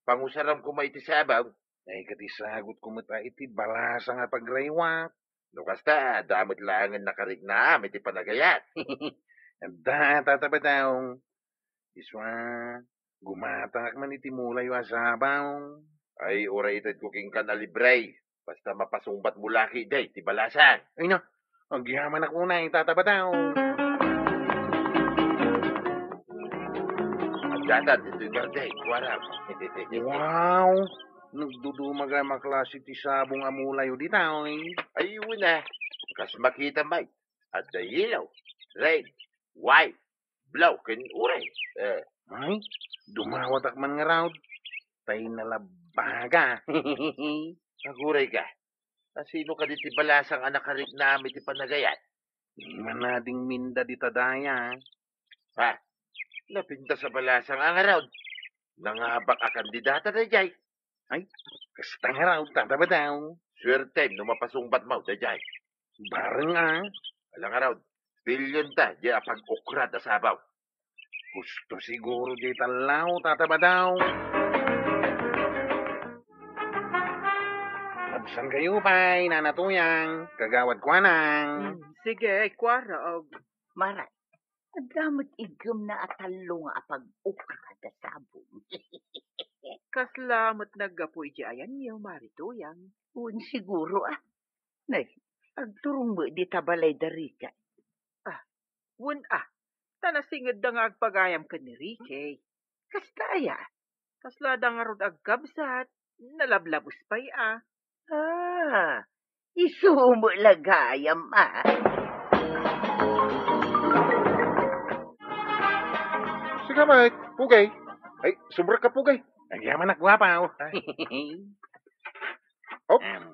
Pangusaram koma iti sabong. Ay, ket isagutko met a iti balasang a pagraywak. No kasta, adda met laengen nakariknam iti panagayat. Adda, Tata Badong. Isu a, gumatangak man iti mulayo a sabong. Ay, uray itedko kenka a libre. Basta mapasungbatmo la ketdi ti balasang. Ay na, agyamanak unay, Tata Badong. Addatan ditoy garden, Kuarog. Wow! Nagduduma gayam a klase ti sabong a mulayo ditoy. Ay, wen a. Kas makitam met, adda yellow, red, white, blue, ken orange. Eh. Ay, dumawatak man ngarud. Tay nalabbaga. Agurayka. Asino kadi ti balasang a nakariknam iti panagayat? Ni Manading Minda dita daya. Ha? Napintas a balasang a ngarud. Nangabak a kandidata daydiay. Ay, kasta ngarud, Tata Badong. Suertem no mapasungbatmo daydiay. Bareng a. Ala ngarud, pilionta diay a pag-ukrad a sabong. Husto siguro diay tallo, Tata Badong. Agsankayo pay, Nana Tuyang, Kagawad Kuanang. Hmm, sige, Kuarog. Maray, adda met iggemna a tallo nga apag-ukrad a sabong. Kasla met naggapu idiay ayanyo, Mari Tuyang. Wen siguro, a. Nay, agturong met dita balay da Ricky. Ah, wen a, ta nasingedda nga agpagayam ken ni Ricky. Kasta aya? Kasla da ngarud agkabsat, nalablabos pay a. Ah, isu met la gayam a. Sika met, pugay. Ay, sumrekka, pugay. Agyamanak, guapaw. Hop. Em.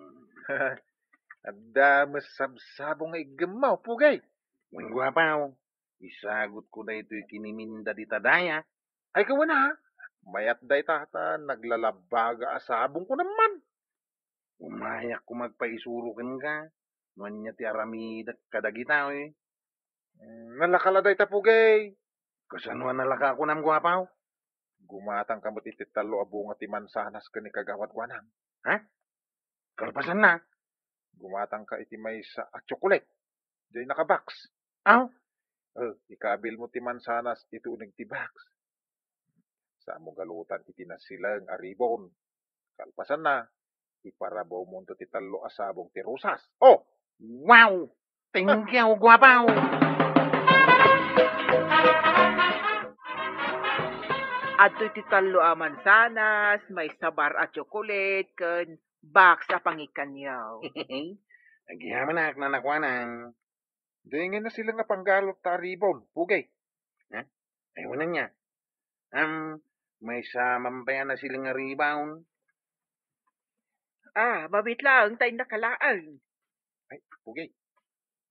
Adda met sabsabong nga iggemmo, pugay. Wen, guapaw. Isagutko daytoy ken ni Minda dita daya. Ay, kawen a. Mayat dayta ta naglalabbaga a sabong kunam man. Umayak koma agpaisuro kenka no ania ti aramidek kadagita, oy. Mm, nalaka la dayta, pugay. Kasano a nalaka kunam, guapaw? Gumatangka met iti tallo a bunga ti mansanas ken ni Kagawad Kuanang. Ha? Kalpasanna? Gumatangka iti maysa a tsokolet. Diay naka-box. Aw? Eh, ikabilmo ti mansanas iti uneg ti box. Saanmo galutan iti nasileng a ribbon. Kalpasanna, iparabawmonto ti tallo a sabong ti rosas. Oh! Wow! Thank you, guapaw! Adtoy ti tallo a mansanas, may sabar a tsokolate, ken box a pangikanyaw. Agyamanak, nanakuanan. Denggen na sila nga panggalot ta rebound, pugay. Ha? Ay, wala niya. Am, maysa man pay a nasiling a rebound. Ah, mabit laeng ta innak laeng. Ay, pugay.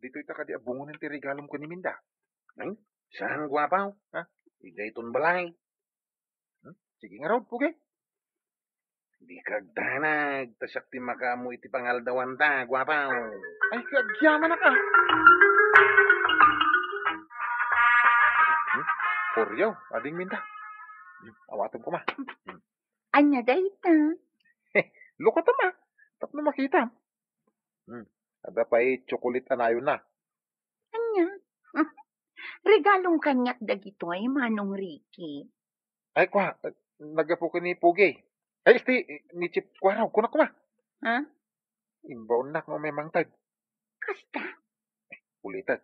Ditoy ta kadi a bungonen ti regalom ken ni Minda. Ay, saan, guapaw? Ha? Idiay ton balay. Hmm? Sige ngarud, pugay. Dika agdanag, ta siak ti makaammo iti pangaldawanta, guapaw. Ay, agyamanak, ah. Hmm? Puriaw, ading Minda. Hmm, awatem koma. Hmm. Ania dayta? Lukata ma, tapno makita. Hmm, adda pay tsokolate a nayonna. Ania? Regalom kaniak dagitoy, Manong Ricky. Ay, kwa, naggapu ken ni Pugay. Ay, isti, ni Chip Kuaraw, kunak koma. Ha? Imbaonnak nga umay mangted. Kasta? Ulitek.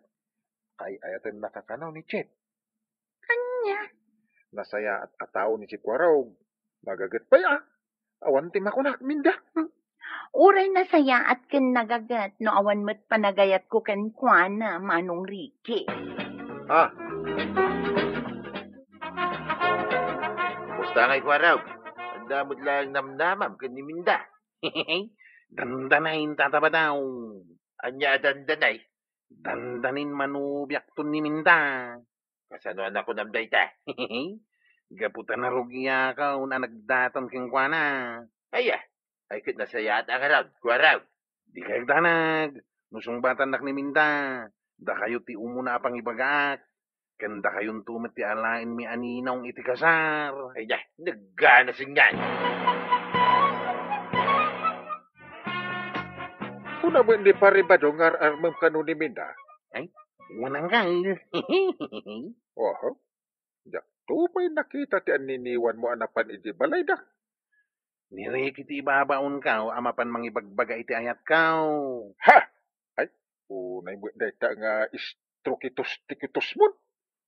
Kaay-ayatennak a kanaw ni Chip. Ania? Nasayaat a tao ni Chip Kuaraw. Nagaget pay, ah. Awan ti makunak, Minda. Uray nasayaat ken nagaget no awan met panagayatko kenkuana, Manong Ricky. Ah. Kumusta ngay, Kuaraw? Adda met laeng namnamam ken ni Minda. Dandanay, Tata Badaw. Ania a dandanay? Dandanin manubiakton ni Minda. Kasano a nakunam dayta? Gapu ta narugiakon a nagdaton kenkuana. Aya, ay ket nasayaat a ngarud, Kuaraw. Dika agdanag, no sungbatannak ni Minda, dakayo ti umuna a pangibagaak, ken dakayonto met ti alaenmi a ninong iti kasar. Ay da, nagana singan. Kuna met ni Pare Bado nga ar-armem kano ni Minda? Ay, wen, Anggal. Oho. Diakto pay nakita ti anniniwanmo a napan idiay balayda. Ni Ricky ti ibabaonko a mapan mangibagbaga iti ayatko. Ha! Ay, unay met dayta nga istrokitos ti kitosmon.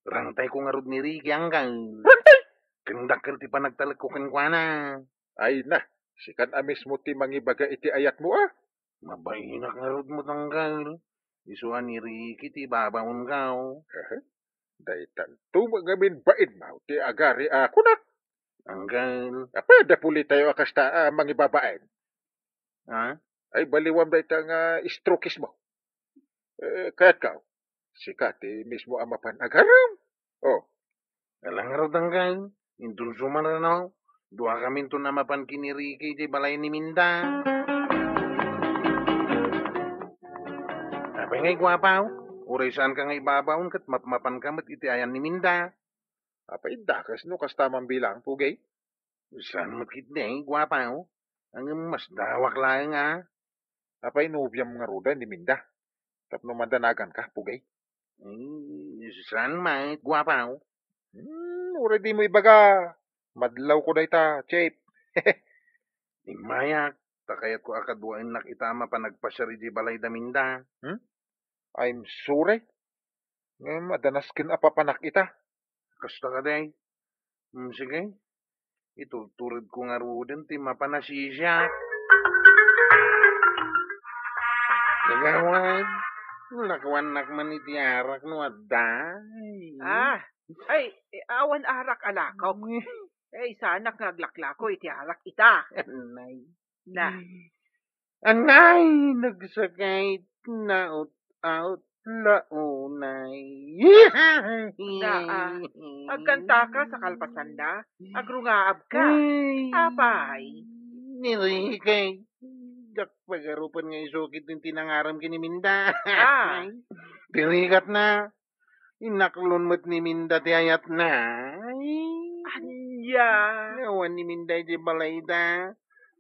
Rangtayko ngarud ni Ricky, Anggal. Rangtay! Ken dakkel ti panagtalekko kenkuana. Ay na, sikan a mismo ti mangibaga iti ayatmo, a? Mabainak ngarud met, Anggal. Isu a ni Ricky ti ibabaonko. Aha. Daytanto met ngamin bainmo ti agari a kunak. Anggal. Apay, adda pulitayo a kasta a mangibabain? Ha? Ay, baliwam dayta nga istrokismo. Eh, kayatko, sika ti mismo a mapan agarem. Oh. Ala ngarud, Anggal. Inton sumarano, duakaminton a mapan ken ni Ricky iti balay ni Minda. Apay ngay, guapaw? Uray saanka nga ibabaon ket mapmapanka met iti ayan ni Minda. Apay, dakes no kasta man bilang, Pugay? Saan met ketdi, guapaw? Ngem masdawak laeng, a. Apay, nobiam ngaruden ni Minda? Tapno madanaganka, Pugay? Eh, saan met, guapaw? Hmm, uray dimo ibaga, madlawko dayta, Chip. Immayak, ta kayatko a kaduaennak ita a mapan agpasiar idiay balayda, Minda. Hmm? I'm sorry. Ngem adda nasken a papanak ita. Kasta kadi? Hmm, sige. Itulturedko ngaruden ti mapan a sisiak. Kagawad, lakuannak man iti arak no adda. Ah, ay, eh, awan arak a lakaw. Eh, saanak nga aglaklako iti arak ita. Anay. Na. Anay, nagsakit, naut-aut, launay. Na, ah, agkantaka sa kalpasanda, agrungaabka. Ay. Apay. Ni Ricky, diak pagarupen nga isukid ti nangaram ken ni Minda. Ah. Ay. Ti rigatna, inaklon met ni Minda ti ayatna. Ay. Ania? Awan ni Minda idiay balayda.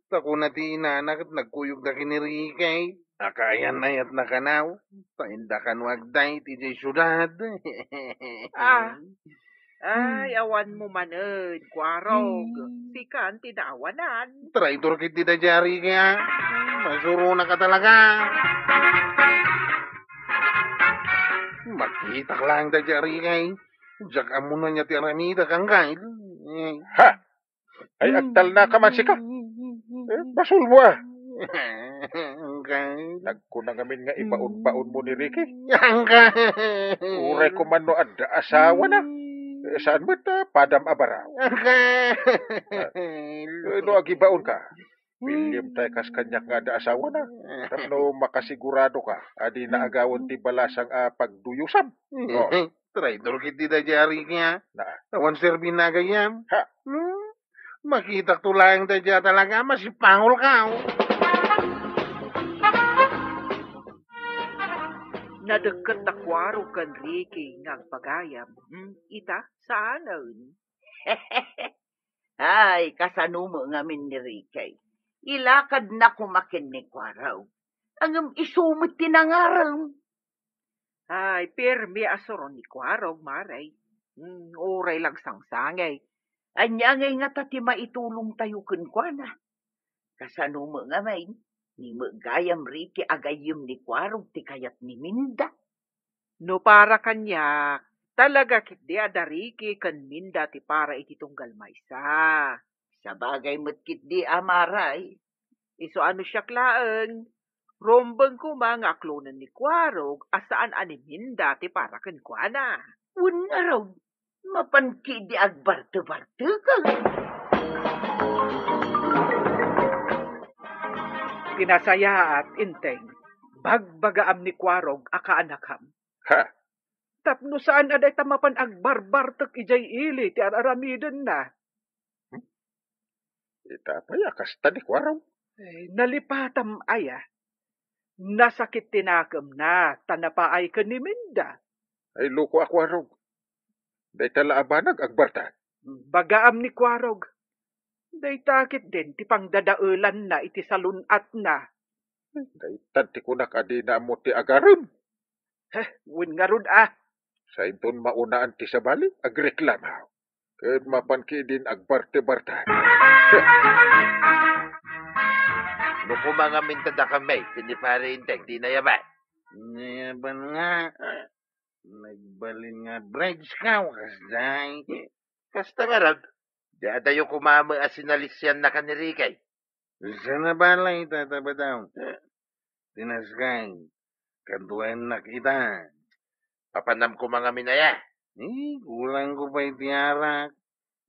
Ta kuna ti inana ket nagkuyogda ken ni Ricky. Akaayan-ayatna kano. Ta inda kano agdaydi idiay siudad. Ah. Ay, awan mo manen, Kuarog. Hmm. Sikan ti naawanan. Traitor ketdi daydiay a Ricky, a. Hmm, masuronaka talaga. Makitak laeng daydiay a Ricky. Diak ammonen aya ti aramidak, anggail. Eh. Ha? Ay, agtalnaka man sika. Eh, basolmo, a. Anggail. Nagkuna ngamin nga ibaon-baonmo ni Ricky. Anggail. Uray koma no adda asawana. Eh, saan met, a, padam a baraw. Anggail. Eh, no agibaonka, piliem tay kas kaniak nga adda asawana. Tapno makasiguradoka a dina agawen ti balasang a pagduyosam. Oh. Traitor ketdi daydiay a Ricky, a. Na. Awan serbina gayam. Ha? Hmm? Makitakto laeng daydiay a talaga, masipangolka, o. Nadekket da Kuarog ken Ricky nga agpagayam. Hmm, ita, saanen. Ay, kasano met ngamin ni Ricky? Ilakadna koma ken ni Kuarog. Ngem isu met ti nangarem. Ay, pirmi a suron ni Kuarog, Mare. Hmm, uray la agsangsangit. Ania ngay ngata ti maitulongtayo kenkuana? Kasano met ngamin, ni met gayam Ricky a gayyem ni Kuarog ti kayat ni Minda? No para kaniak, talaga ketdi a da Ricky ken Minda ti para iti tunggal maysa. Sabagay met ketdi a, Mare. Isu a no siak laeng, rumbeng koma nga aklonen ni Kuarog a saan a ni Minda ti para kenkuana. Wen ngarud, mapan ketdi agbartebartekak. Ti nasayaat, Enteng, bagbagaam ni Kuarog a kaanakam. Ha? Tapno saan a dayta mapan agbarbartek idiay ili ti ar-aramidenna. Hmm? Ita pay a kasta ni Kuarog. Eh, nalipatam aya. Nasakit ti nakemna, ta napaay ken ni Minda. Ay, loko a Kuarog. Dayta la a banag agbartek. Bagaam ni Kuarog. Dayta ketdin ti pangdadaelanna iti salun-atna. Dayta ti kunak a dina ammo ti agarem. Heh, wen ngarud, a. Sainton maunaan ti sabali, agreklama. Ket mapan ketdin agbarte-barte. No koma ngamin ta dakami ken ni Pare Enteng ti nayaban. Nayaban nga. Nagbalin nga bridge ka, kasdiay. Kasta ngarud, di adayo koma met a sinalisianna ken ni Ricky. Sana balay, Tata Badong. Tinaskay, kaduaennak ita. Papanam koma ngamin aya? Eh, kulang ko pay ti arak.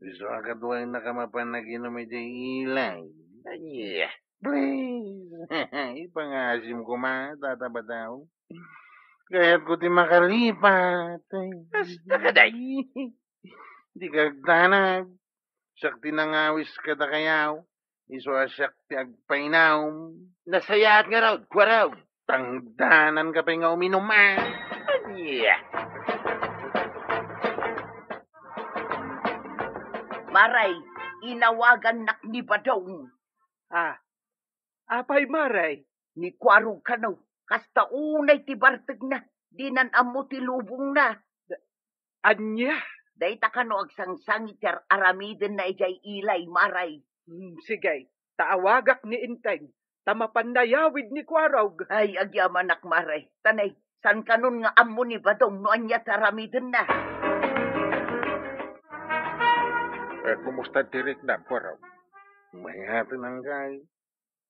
Isu a kaduaennak a mapan aginom idiay ilay. Ania? Please. Ipangasim koma, Tata Badong. Kayatko ti makalipat. Kasta kadi. Di kagdanag. Siak ti nangawis kadakayo. Isu a siak ti agpainawem. Nasayaat ngarud, Kuarog. Tangdananka pay nga uminum, a. Ania? Mare, inawagannak ni Badong. A, apay, Mare? Ni Kuarog kano, kasta unay ti bartekna, dinan ammo ti lubongna. Ania? Dayta kano agsangsangit ti ar-aramidenna idiay ilay, Mare. Hmm, sige, ta awagak ni Enteng, ta mapan nayawid ni Kuarog. Ay, agyamanak, Mare. Tanay, saan kanon nga ammo ni Badong no ania ti aramidenna? Eh, kumusta ti riknam, Kuarog? Mayaten, anggayo.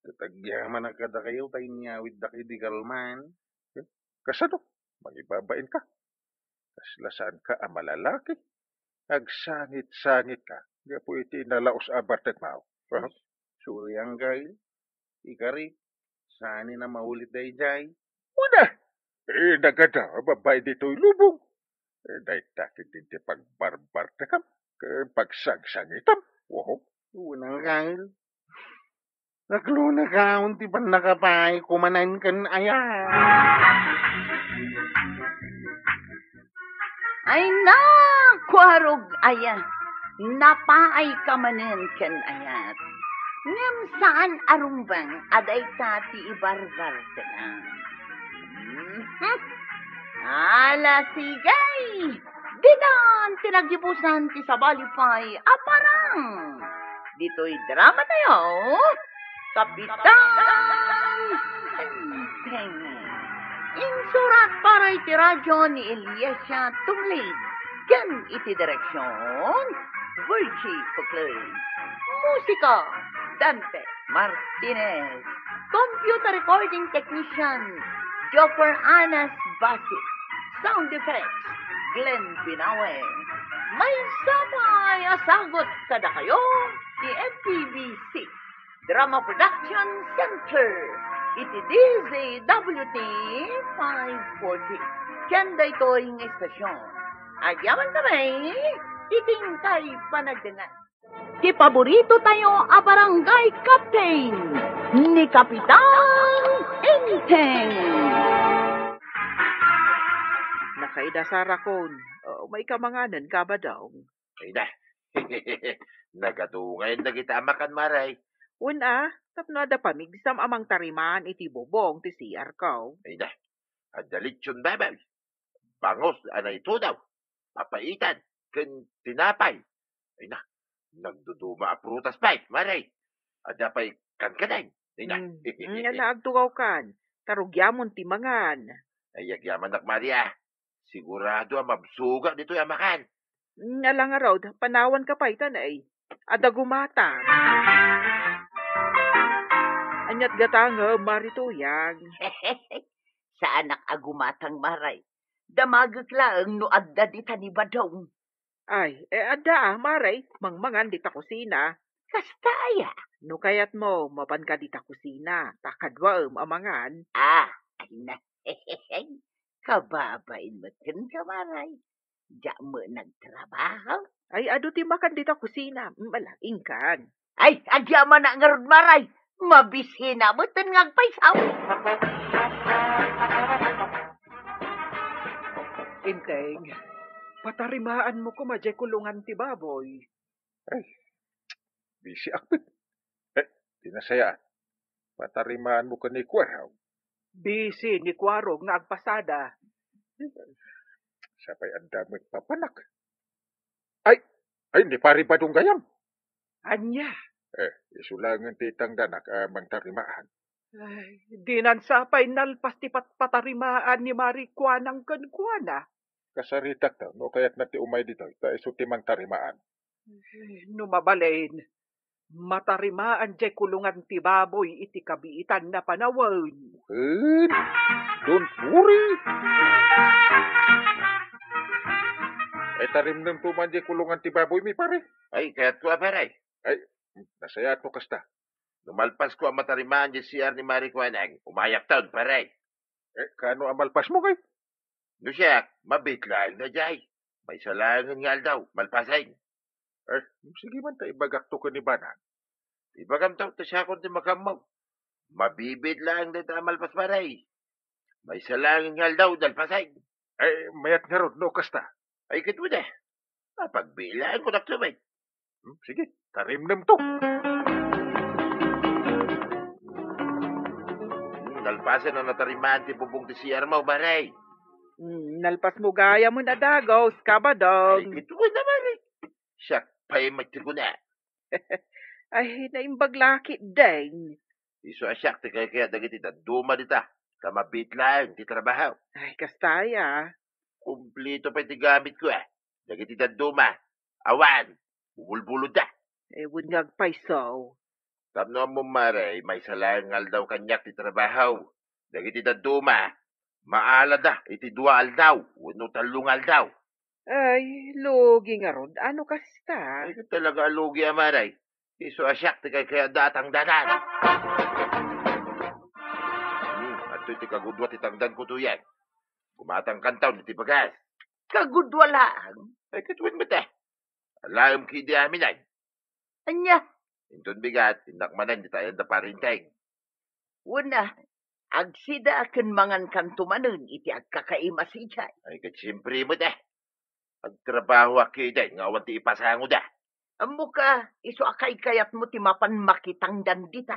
Ket agyamanak kadakayo ta inyawiddak idi kalman. Eh, kasano? Mangibabain ka? Kasla saan ka a malalaki? Agsangit-sangit ka gapu iti nalaus a bartekmo. Sorry, anggayo. Ikari, saan a maulit daydiay? Una, eh, nagada a babai ditoy lubong. Eh, dayta ketdin ti pagbarbartekam, ken pagsangsangitam. Oho. Wen, anggayo. Naklonakaon ti pannakapaayko manen ken aya. Ay, na, Kuarog aya, napaayka manen ken ayat. Ngem saan a rumbeng a dayta ti ibarbartekam. Mhm. Ala, sige! Ditan ti naggibusan ti sabali pay a parang. Ditoy drama tayo, Kapitan Enteng. Insurat para iti radyo ni Eliasia Tumlid. Ken iti direksyon, Virgie Puclay. Musika, Dante Martinez. Computer recording technician, Joffer Anas Basit. Sound effects, Glenn Binawe. Maysa pay a sagut kadakayo ti M P B C Drama Production Center iti D Z W T five forty. Ken daytoy nga estasyon, agyaman kami iti inkay panagdengngeg. Ti paborito tayo a barangay captain, ni Kapitan Enteng. Nakaida, Sarakon. Oh, may kamanganan ka ba, dong? Ay na. Nagadungayen dagiti amakan, Mare. Wen a, tapno adda pamigsam a mangtarimaan iti bubong ti C R ko. Ay na. Adda litson baboy, bangus a naitunaw, papaitan, ken tinapay. Ay na, nagduduma a prutas pay, Mare. Adda pay kankanen. Ay na. Mm, mm, ala, agtugawkan. Ta rugiamon ti mangan. Ay, agyamanak, Mare, a. Sigurado a mabsuga ditoy a makan. Mm, ala ngarud, panawanka pay ta, nay. Adda gumatang. Ania't gatangem, Mare Tuyang? Saanak a gumatang, Mare. Damagek laeng no adda dita ni Badong. Ay, e, adda a, Mare, mangmangan dita kusina. Kasta aya? No kayatmo, mapanka dita kusina, ta kaduaem a mangan. Ah, ay na. Kababain met kenka, Mare. Diak met nagtrabaho. Ay, adu ti makan dita kusina. Mm, ala, inkan. Ay, agyamanak ngarud, Mare. Mabisina met nga agpayso. Enteng, patarimaanmo koma diay kulungan ti baboy. Ay, bisiak met. Eh, ti nasayaat, patarimaanmo ken ni Kuarog. Bisi ni Kuarog nga agpasada. Sapay adda met papanak. Ay, ay, ni Pari Badong gayam. Ania? Eh, isu laengen ti itangdanak a mangtarimaan. Ay, dinan sapay nalpas ti patpatarimaan ni Mari Kuanang kenkuana. Kasaritak ta, no kayatna ti umay ditoy, ta isu ti mangtarimaan. Eh, no mabalin, matarimaan diay kulungan ti baboy iti kabiitanna panawen. Wen, don't worry. Ay, tarimnem to man diay kulungan ti baboymi, pare. Ay, kayatko a, pare. Ay, nasayaat no kasta. No malpasko a matarimaan diay C R ni Mari Kuanang, umayak ton, pare. Eh, kaano a malpasmo, kay? No siak, mabiit laeng daydiay. Maysa laengen nga aldaw, malpasen. Eh, sige man ta ibagakto ken ni Banang. Ibagamto ta siakon ti makaammo. Mabibiit laeng dayta a malpas, pare. Maysa laengen nga aldaw, nalpasen. Eh, mayat ngarud no kasta. Ay, ket wen a. Mapagbiit laeng kunak to, bay. Hmm, sige, tarimnem to. Hmm, nalpasen a natarimaan ti bubong ti C R mo, pare. Hmm, nalpasmo gayam a dagus, Kabadong. Ay, ket wen a, pare. Siak pay met ti kuna. Ay, naimbag la ketdin. Isu a siak ti kaykayat dagiti dadduma dita, ta mabiit laeng ti trabaho. Ay, kasta aya. Kumplito pay ti gamitko, a. Dagiti dadduma, awan, bumulbulodda. Eh, wen nga agpayso. Tapno ammom, pare, maysa laeng nga aldaw kaniak ti trabaho. Dagiti dadduma, maalada iti dua aldaw wenno tallo nga aldaw. Ay, lugi ngarud, ano kasta? Ay, talaga a lugi a, pare. Isu a siak ti kaykayatda a tangdanan. Hmm, adtoy ti kagudua ti tangdanko, Tuyang. Gumatangkanto iti bagas. Kagudua laeng? Ay, ket wen met a. Alaem ketdi amin, ay. Ania? Inton bigat, innak manen dita ayan da, pare Enteng. Wen a, agsida ken mangankanto manen iti agkakaimas idiay. Ay, ket siempre met a. Agtrabahoak ketdi nga awan ti ipasangoda. Ammok a, isu a kaykayatmo ti mapan makitangdan dita.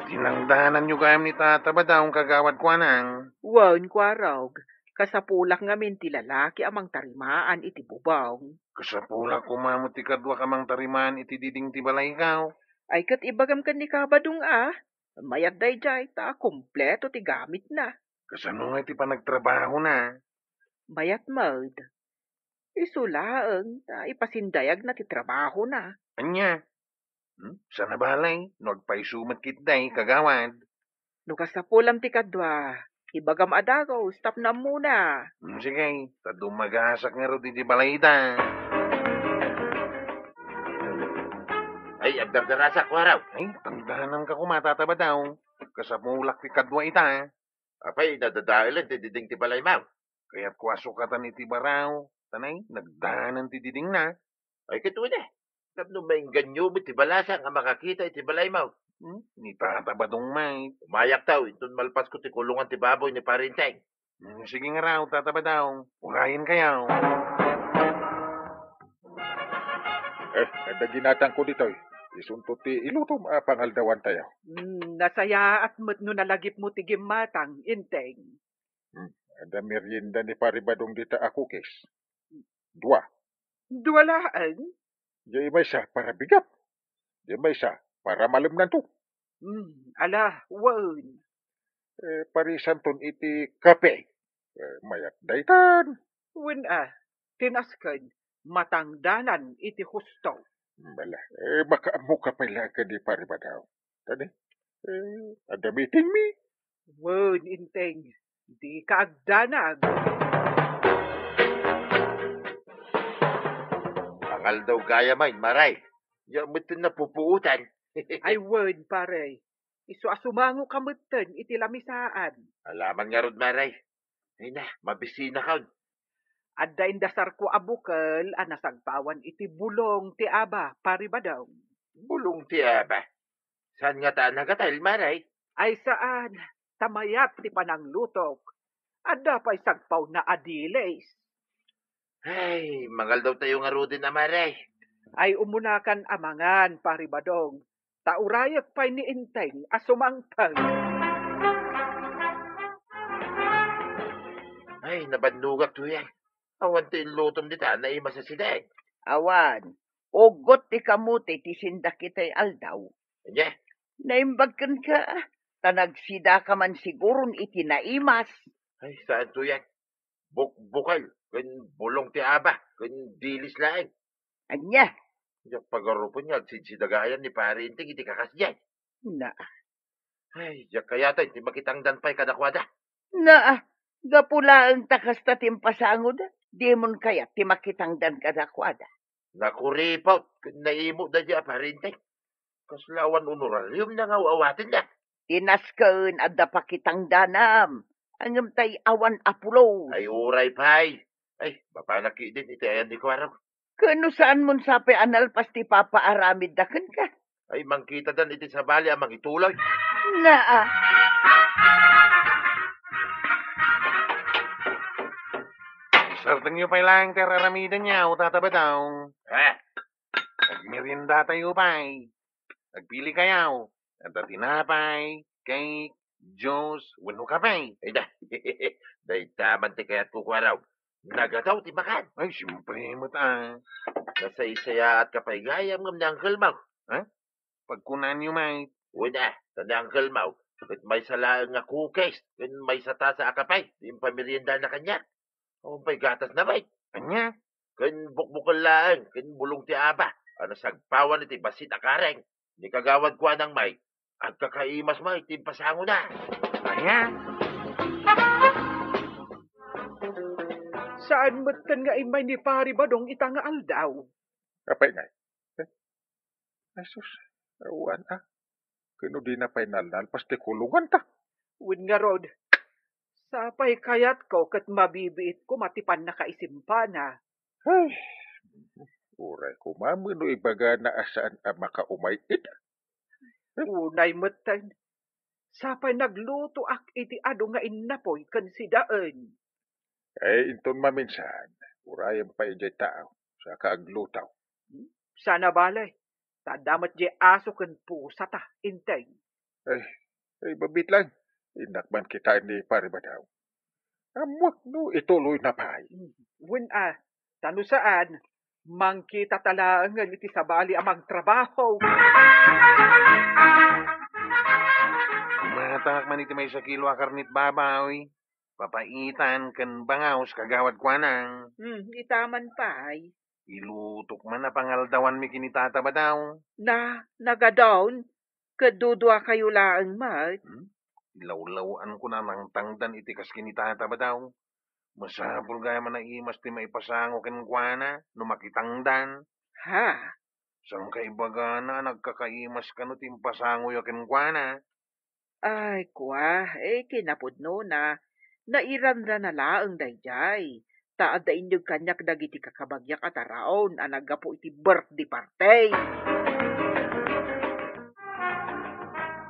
Tinangdananyo gayam ni Tata Badong, Kagawad Kuanang. Wen, Kuarog, kasapulak ngamin ti lalaki a mangtarimaan iti bubong. Kasapulak koma met ti kaduak a mangtarimaan iti diding ti balayko. Ay, ket ibagam ken ni Kabadong a, mayat daydiay ta kompleto ti gamitna. Kasano nga iti panagtrabahona? Mayat met. Isu laeng ta ipasindayagna ti trabahona. Ania? Hmm? Sana balay, no agpayso met ketdi, kagawad. No kasapulam ti kadua, ibagam a dagus tapno ammona. Hmm, sige, ta dumagasak ngarud iti balayda. Ay, agdardarasak, Kuarog. Ay, tangdananka koma, Tata Badaw. Kasapulak ti kadua ita. Apay, nadadaelen ti diding ti balaymo? Kayatko a sukatan iti baraw. Tanay, nagdanan ti didingna. Ay, ket wen a. Tapno mainganyo met ti balasang a makakita iti balaymo. Hmm? Ni Tata Badong met. Umayakto, inton malpasko ti kulongan ti baboy ni Pare Enteng. Hmm, sige ngarud, Tata Badaw. Urayenkayo. Eh, adda ginatangko ditoy. Isunto ti ilutom a pangaldawantayo. Hmm, nasayaat met no nalagipmo ti gimmatang, Enteng. Hmm, adda merienda ni Pare Badong dita a cookies. Dua. Dua laeng? Diay maysa para bigat. Diay maysa para malemnanto. Hmm, ala, wen. Eh, parisanton iti kape. Eh, mayat daytan. Wen a, tinasken, matangdanan iti husto. Bala, eh, makaammoka pay laeng ken ni Pare Badaw. Tani, eh, adda meeting mi. Wen, Enteng, dika agdanag. Pangaldaw gayam, Mare. Diak metten napupuotan. Ay, wen, pare. Isu a sumangoka metten iti lamisaan. Alaman ngarud, Mare. Ay na, mabisinakon. Adda indasarko a bukel a nasagpawan iti bulong ti aba, Pare Badong. Bulong ti aba? Saan ngata a nagatel, Mare? Ay saan, ta mayat ti pananglutok. Adda pay sagpawna a dilis. Ay, mangaldawtayo ngaruden a, Mare. Ay, umunakan a mangan, Pare Badong. Ta urayek pay ni Enteng a sumangpet. Ay, nabannogak, Tuyang. Awan ti inlutom dita a naimas a sideg. Awan. Uggot ti kamote ti sinda kitay aldaw. Ania? Naimbag kenka, ta nagsidaka man siguron iti naimas. Ay, saan, Tuyang? Bukbukel, ken bulong ti aba, ken dilis laeng. Ania? Diak pagarupen nga agsidsidagayan ni Pare Enteng iti kakasdiay. Na. Ay, diak kayat ti makitangdan pay kadakuada. Na, gapu laeng ta kasta ti impasangoda, dimon kayat ti makitangdan kadakuada. Nakuripot ken naimot daydiay a Pare Enteng. Kasla awan honorarium nga aw-awatenna. Tinasken adda pakitangdanam, ngem tay awan a pulos. Ay, uray pay. Ay, mapanak ketdin iti ayan ni Kuarog. Ken no saanmon sapay a nalpas ti ipapaaramidda kenka? Ay, mangkitadan iti sabali a mangituloy. Naa. Sartengyo pay laeng ti ar-aramidenyo, Tata Badong. Ha? Agmeriendatayo pay. Agpilikayo. Adda tinapay, cake, juice, wenno kape. Ay da. Dayta man ti kayatko, Kuarog. Nagataw ti makan. Ay, siempre met a. Nasaysayaatka pay gayam ngem ni Uncle Mau. Ha? Pagkunanyo met. Wen a, ta ni Uncle Mau, ket maysa laeng nga cookies, ken maysa tasa a kape, ti impameriendana kaniak. Awan pay gatasna met. Ania? Ken bukbukel laeng, ken bulong ti aba, a nasagpawan iti bassit a kareng. Ni kagawad Kuanang met, agkakaimas met ti impasangona. Ania? Saan metten nga immay ni Pare Badong ita nga aldaw? Apay ngay? Eh? Ay, sus, awan a. Ken no dina pay nalnalpas ti kulonganta. Wen ngarud, sapay kayatko ket mabibiit koma ti pannakaisimpana. Ay, uray koma met no ibagana a saan a makaumay ita. Unay metten, sapay naglutoak iti adu nga innapoy ken sidaen. Ay, inton maminsan, urayen pay idiay taaw, saka agluto. Sana bale, ta adda met diay aso ken pusata, Enteng. Ay, ay, mabiit laeng. Innak man kitaen ni Pare Badong. Ammoak no ituloyna pay. Wen a, ta no saan, mangkitata laengen iti sabali a mangtrabaho. Kumatak man iti maysa kilo a karnet baboy, papaitan ken bangaw, kagawad, kuana. Hmm, ita man pay. Ilutok man a pangaldawanmi ken ni Tata Badaw. Na, nagadon, ket duduakayo laeng met. Hmm? Ilawlaw-anko a nangtangdan iti kas ken ni Tata Badaw. Masapul gayam a naimas ti maipasango kenkuana no makitangdan. Ha? Saan ka ibagana a nagkakaimas kano ti impasangoyo kenkuana? Ay, kua, eh, kinapudnona, nairanrana laeng daydiay, ta adda inyeg kaniak dagiti kakabagiak a taraon a naggapu iti birthday party.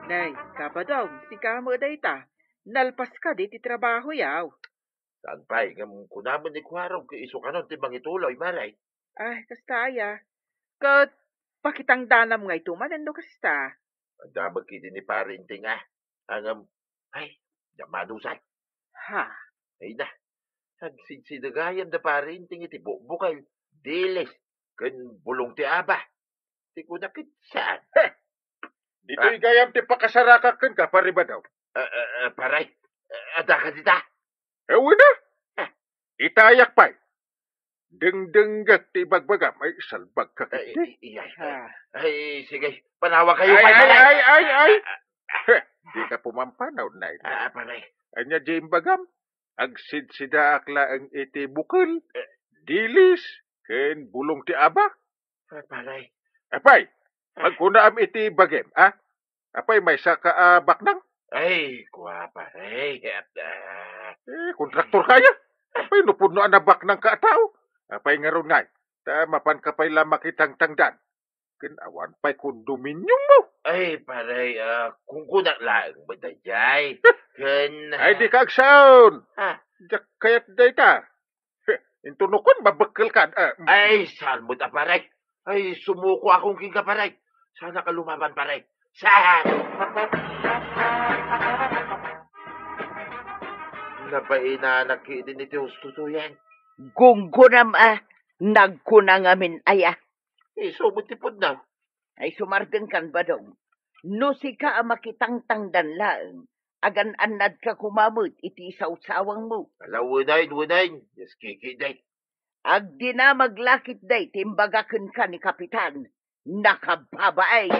Nay, Kabadong, sika met dayta, nalpas kadi ti trabahoyaw? Saan pay, ngem kunam ni Kuarog, isu kanon ti mangituloy, Mare. Ay, kasta aya. Ket pakitangdanam nga ito manen no kasta. Adda met kidi ni Pare Inting a. Ngem, ay, da manusan. Ha? Ay na. Agsidsida gayam da Pare Inting iti bukbukel, dilis, ken bulong ti aba. Ti kuna ket saan. Heh! Ditoy gayam ti pakasarakak kenka, Pare Badaw. Ah, ah, ah, pare, ah, adda ka dita? Awan a. Ah. Itayak pay. Dengdenggak ti ibagbagam. Ay, salbag ka ket. Ay, ay, ay, ay. Ha. Ay, sige. Panawag kayo, ay, pay, ay, pare. Ay, ay, ay. Ah, ah. Heh, di ka pumampanaw, nay. Ah, pare. Ania di imbagam? Agsidsidaak laeng iti bukel, eh, dilis, ken bulong ti aba. Ah, pare. Apay, ah, pagkunaam iti bagim, a? Apay, maysa ka a baknang? Ay, kua, pare. Ah. Eh, kontraktor kaya? Apay, no pudno a nabaknang ka a tao? Apay, ngarud ngay, ta mapan ka pay la makitangtangdan. Ken awan pay kondominiummo. Ay, pare, ah, kunkunak laeng met daydiay. Ken, ay, di ka agsaon. Ah. Diak kayat dayta. Heh, inton nukon, mabekkel ka. Ah, mm. Ay, saan met a, pare? Ay, sumuko akong kenka, pare. Saan ka lumaban, pare. Saan? Nabainanak idi iti husto to yan. Gunggunam a, nagkuna ngamin aya. Isu met ti pudno. Ay, sumardengkan, Badong. No sika a makitangtangdan laeng, agan-annadka koma met iti sawsawangmo. Ala, wenay, wenay. Yes, kiki, day. Agdinamag la ketdi ti imbaga kenka ni Kapitan. Nakababain!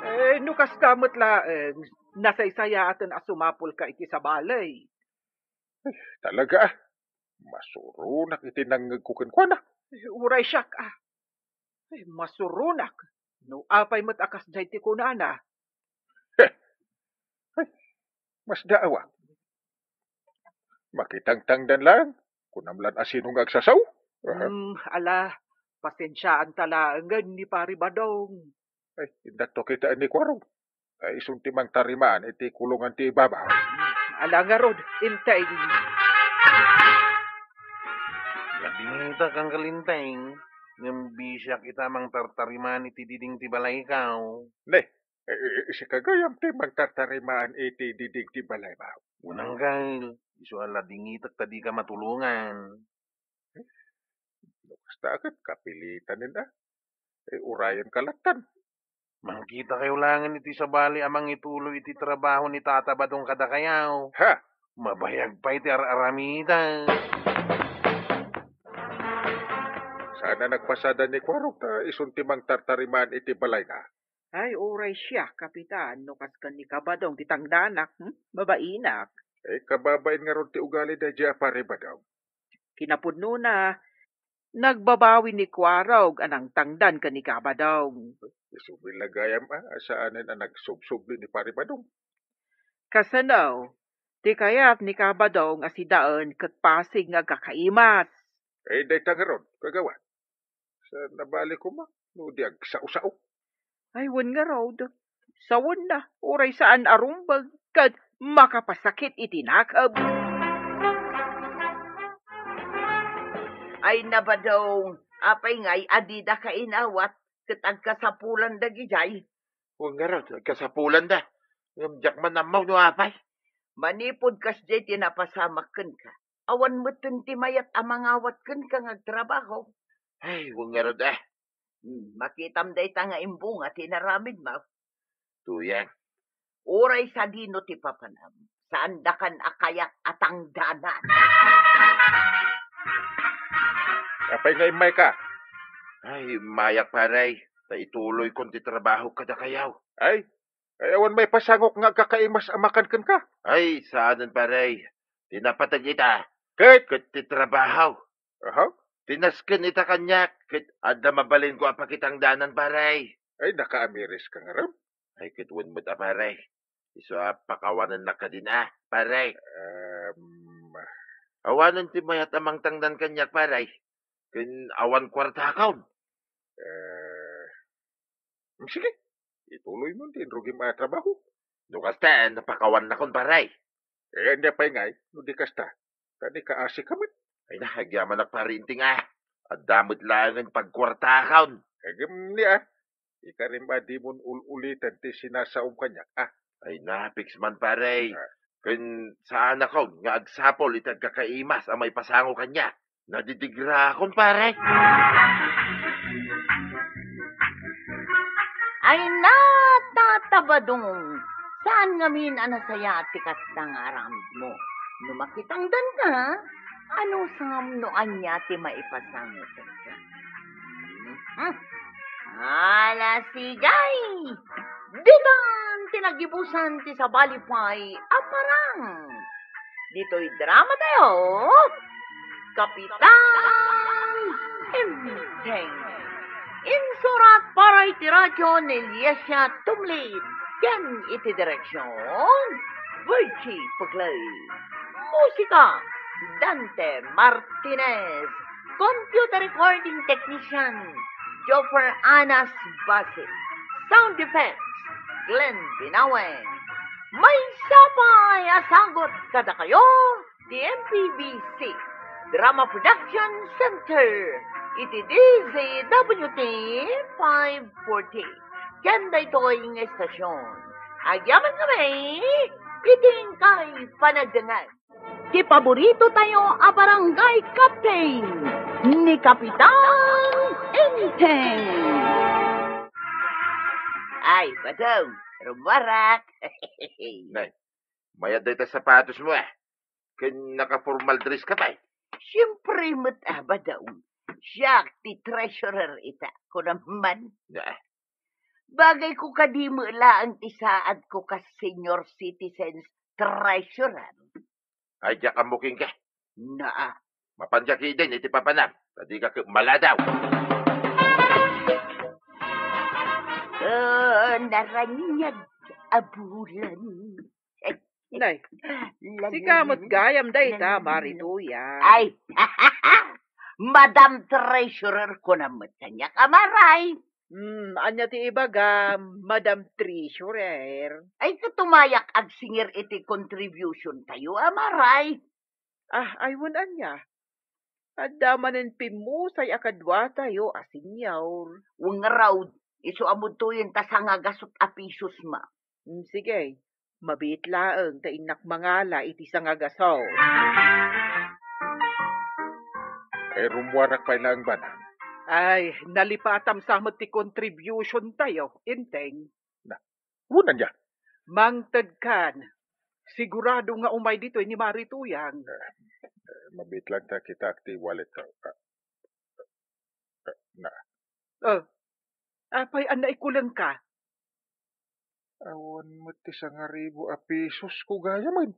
Eh, no kasta met laeng, nasaysayaaten a sumapulka iti sabali. Talaga, a. Masuronak iti nangngegko kenkuana. Eh, uray siak, a. Eh, masuronak. No apay met a kasdiay ti kunana. Heh. Ay, masdaawak. Makitangtangdan laeng, kunam lan a sino nga agsasaw. Aha. Hmm, ala, pasensiaanta laengen ni Pari Badong. Ay, indatto kitaen ni Kuarog. Ay, isun ti mangtarimaan iti kulungan ti ibabaw. Ala ngarud, Inteng. Ladingitak, Angkel Inteng, ngem bisiak ita mangtartarimaan iti diding ti balaykaw. Ne, e, e, e, sika gayam ti mangtartarimaan iti diding ti balaykaw. Wen, Angkel, isu a ladingitak ta dika matulongan. No kasta ket, kapilitanen a. Eh, urayen ka lattan. Mangkitakayo laengen iti sabali a mangituloy iti trabaho ni Tata Badong kadakayo. Ha? Mabayag pay ti ar-aramidek. Saan a nagpasada ni Kuarog ta isun ti mangtartarimaan iti balayna. Ay, uray siak, Kapitan, no kas ken ni Kabadong ti tangdanak, hmm? Mabainak. Eh, kababain ngarud ti ugali daydiay a Pari Badong. Kinapudnona, nagbabawi ni Kuarog a nangtangdan ken ni Kabadong. Isubli la gayam a, saanen a nagsubsubli ni Pari Badong. Kasano, ti kayat ni Kabadong a sidaen ket pasig nga agkakaimas. Eh, dayta ngarud, kagawad. Sa nabali koma, no di agsao-sao. Ay, wen ngarud. Sawenna, uray saan a rumbeng, ket makapasakit iti nakeb. Ay, Nabadong, apay ngay a dida kainawat, ket agkasapulan dagidiay? Wen ngarud, agkasapulanda. Ngem diak man ammo no apay. Manipud kasdiay ti napasamak kenka, awan metten ti mayat a mangawat kenka nga agtrabaho. Ay, wen ngarud, eh. Hmm, makitam dayta nga imbunga ti inaramidmo. Tuyang. Uray sadino ti papanam, saandakan a kayat a tangdanan. Apay nga immayka? Ay, immayak, pare. Ta ituloykon ti trabaho kadakayo. Ay, ay, awan maipasangok nga agkakaimas a makan kenka? Ay, saanen, pare. Ti napateg ita, ket, ket ti trabaho. Aha. Ti nasken ita kaniak, ket adda mabalinko a pakitangdanan, pare. Ay, nakaamiris ka ngarud? Ay, ket wen met a, pare. Isu a pakawanennak kadin a, pare. Em. Awanen ti mayat a mangtangdan kaniak, pare. Ken awan kuartakon. Eh, sige, ituloymon ti inrugim a trabaho. No kasta, napakawannakon, pare. Eh, ania pay ngay, no di kasta? Ta nakaasika met. Ay na, agyamanak, pare Inting, a. Adda met laengen pagkuartakon. Eh, ngem ni, a. Ikarim a dimon ul-uliten ti sinasaom kaniak, a. Ay na, piks man, pare. Ah. Ken saanakon nga agsapul iti agkakaimas a maipasango kaniak. Nadidigrakon, pare. Ay na, Tata Badong, saan ngamin a nasayaat ti kasta nga aramidmo. No makitangdanka, anusam no ania ti maipasango kenka? Hmm. Ala, sige! Ditan ti naggibusan ti sabali pay a parang. Ditoy drama tayo, Kapitan Enteng. Insurat para iti radyo ni Liesia Tumlid ken iti direksyon, Virgie Puglay. Musika, Dante Martinez. Computer recording technician, Joffer Anas Basit. Sound effects, Glenn Binawen. Maysa pay a sagut kadakayo ti M P B C Drama Production Center iti D Z W T five forty. Ken daytoy nga estasyon, agyaman kami iti inkay panagdengngeg. Ti paborito tayo a barangay captain, ni Kapitan Enteng. Ay, Badong, rumuarak. Nay, mayat dayta sapatosmo, a. Ken naka-formal dress ka pay? Siempre met, a, Badong. Siak ti treasurer ita, kunam man. Na. Bagayko kadi met laeng ti saadko kas senior citizens treasurer. Ay, diak ammo kenka. Naa. Mapanka ketdin iti papanam, ta dika ket maladaw. Ah, naraniag a bulan. Nay, sika met gayam dayta, Mari Tuyang. Ay, Madam Treasurer ko na met kaniak a Maray. Hmm, ania ti ibagam, Madam Treasurer? Ay, ket umayak agsingir iti contribution tayo a Maray. Ah, ay, wen ania? Adda manen pimmusay a kaduatayo a senior. Wen ngarud, isu a mudtoyen ta sangagasut a pisos ma. Hmm, sige. Mabiit laeng ta innak mangala iti sangagasut. Ay, rumuarak pay laeng, Banang. Ay, nalipatam sa met ti contribution tayo, Enteng. Na, wen ania? Mangted kan. Sigurado nga umay ditoy ni Mari Tuyang. Eh, eh, mabiit lang ta kitaak ti wallet ko. Ah, ah, na. Oh, apay a naikulengka? Awan met ti sangaribu a pisos ko gayamen.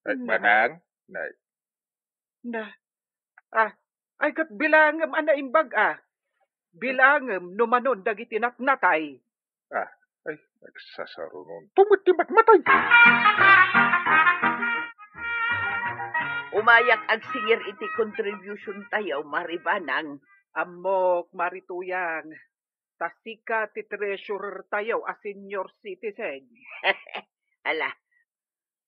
Ay, na. Banang, nay. Na. Ah, ay, ket bilangem a naimbag, a. Bilangem no manon dagiti natnatay. Ah, ay, nagsasarunon. Tumet ti matmatay. Umayak agsingir iti contribution tayo, Mari Banang. Ammok, Mari Tuyang. Ta sika ti treasurer tayo a senior citizen. Ala,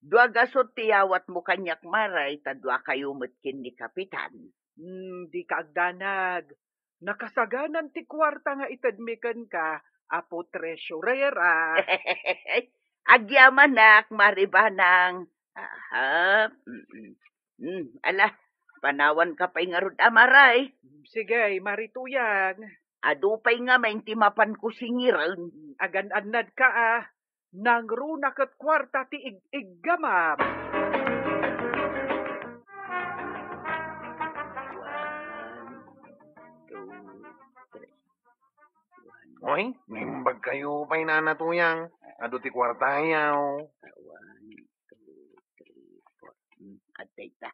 dua gasut ti yawatmo kaniak, Maray, ta duakayo met ken ni Kapitan. Hmm, dika agdanag. Nakasaganan ti kuarta nga itedmi kenka, Apo Treasurer, a. Agyamanak, Mari Banang. Aha. Mm-mm. Hmm, ala, panawanka pay ngarud a, Mari. Sige, Mari Tuyang. Adu pay ngamin ti mapanko singiren. Agan-annadka, a. Nangruna ket kuarta ti ig-iggam, a. One, two, three. Oy, naimbag kayo pay, Nana Tuyang. Adu ti kuartayaw. One, two, three, four. Hmm, adda ita.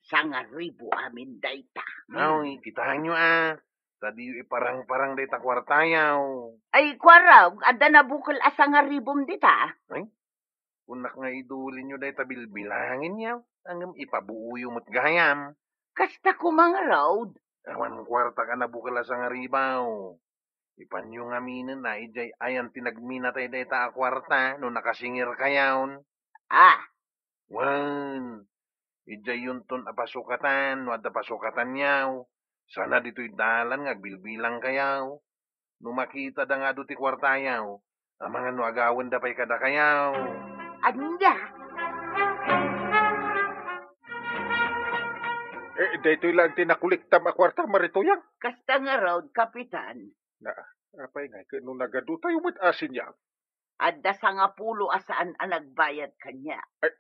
Sangaribu amin dayta. Hmm. Oy, kitaenyo, a. Ta diyo iparang-parang dayta kuartayaw. Ay, kuarog, adda nabukel a sangaribum dita. Ay, kunak nga idulinyo dayta bilbilangenyaw, ngem ipabuoyo met gayam. Kasta koma ngarud. Awan kuartak a nabukel a sangaribaw. Ipanyo ngaminen a idiay ayan ti nagminatay dayta a kuarta no nakasingirkayon. Ah. Wen, idiayyonton a pasukatan no adda pasukatanyaw. Sana ditoy dalan nga agbilbilangkayaw. No makitada nga adu ti kuartayaw, amangan no agawenda pay kadakayaw. Ania? Eh, daytoy laeng ti nakolektam a kuarta, Mari Tuyang. Kasta ngarud, Kapitan. Na, apay ngay ket no nagadutayo met a senyal? Adda sangapulo a saan a nagbayad kaniak. Ay,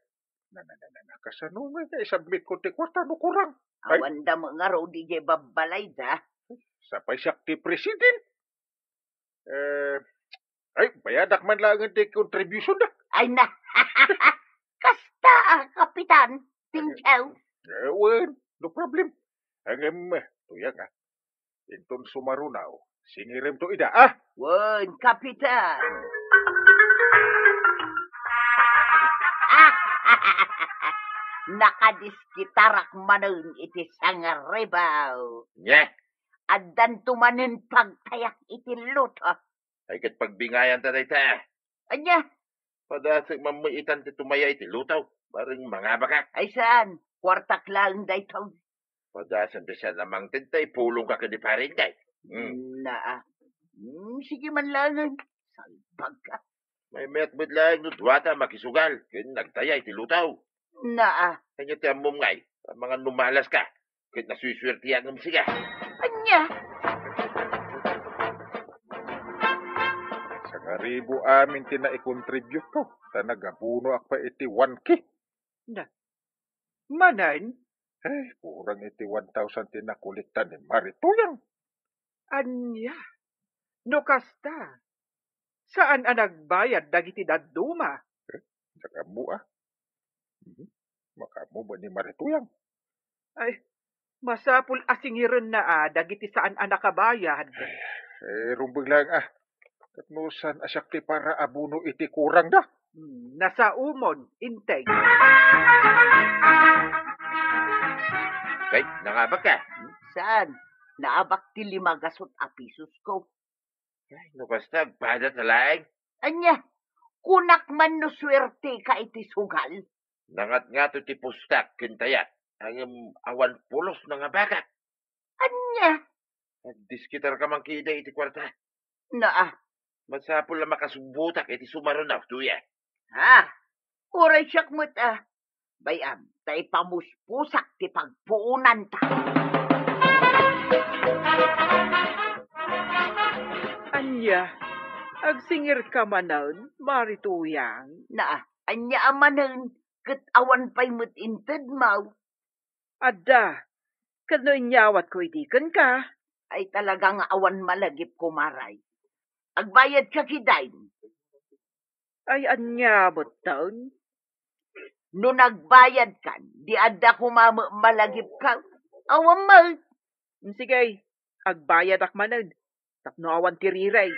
na, na, na, na, na, kasano ngay nga isubmit ko ti kuarta no kurang? Ay. Awanda met ngarud idiay babbalayda. Sapay siak ti president. Eh, ay, bayadak man laeng ti contribution da. Ay na. Kasta, a, Kapitan. Thank you. Eh, wen, no problem. Ngem, Tuyang, a. Inton sumarunaw, singirimto ida, a. Wen, Kapitan. Nakadiskitarak manen iti sangaribaw. Nya? Addanto manen pagtayak iti luto. Ay, ket pagbingayanta dayta. Ania? Padasek man met itan ti tumaya iti luto. Bareng mangabakak. Ay, saan? Kuartak laeng daytoy. Padasek ti sian a mangted ta ipulongka ken ni Pare Inday. Hmm. Naa. Hmm, sige man laeng. Salbagka. Maymayat met laeng no duata makisugal ken nagtaya iti luto. Naa. Ania ti ammom ngay? Amangan no malaska. Ket nasuersuerteak ngem sika. Ania? Sangaribu amin ti naikontribute ko, ta nagabunoak pay iti one K. Na, manen? Eh, kurang iti one thousand ti nakolekta ni Mari Tuyang. Ania? No kasta, saan a nagbayad dagiti dadduma? Eh, diak ammo, a. Mhm. Makaammo met ni Mari Tuyang. Ay, masapul a singirenna, a, dagiti saan a nakabayad. Eh, rumbeng laeng, a. Tapno saan a siak ti para abuno iti kurangda? Hmm, nasaomon, Inteng. Kay, nangabakka? Saan? Naabak ti lima gasut a pisos ko. Ay, no kasta, agpadat a laeng. Ania, kunak man no suerteka iti sugal? Nangatngato ti pustak ken tayak, ngem awan pulos nangabakak. Ania? Agdiskitarka man kida iti kuarta. Naa. Masapul a makasubbotak iti sumarunaw, Tuya. Ha? Uray siak met, a. Bay-am, ta ipamuspusak ti pagpuonanta. Ania, agsingirka manen, Mari Tuyang? Naa, ania a manen, ket awan pay met intedmo. Adda, ket no inyawatko idi kenka? Ay, talaga nga awan malagipko, Mari. Agbayadka kitaen. Ay, ania metten? No nagbayadkan, di adda koma met malagipka. Awan met. Sige, agbayadak manen, tapno awan ti rirey.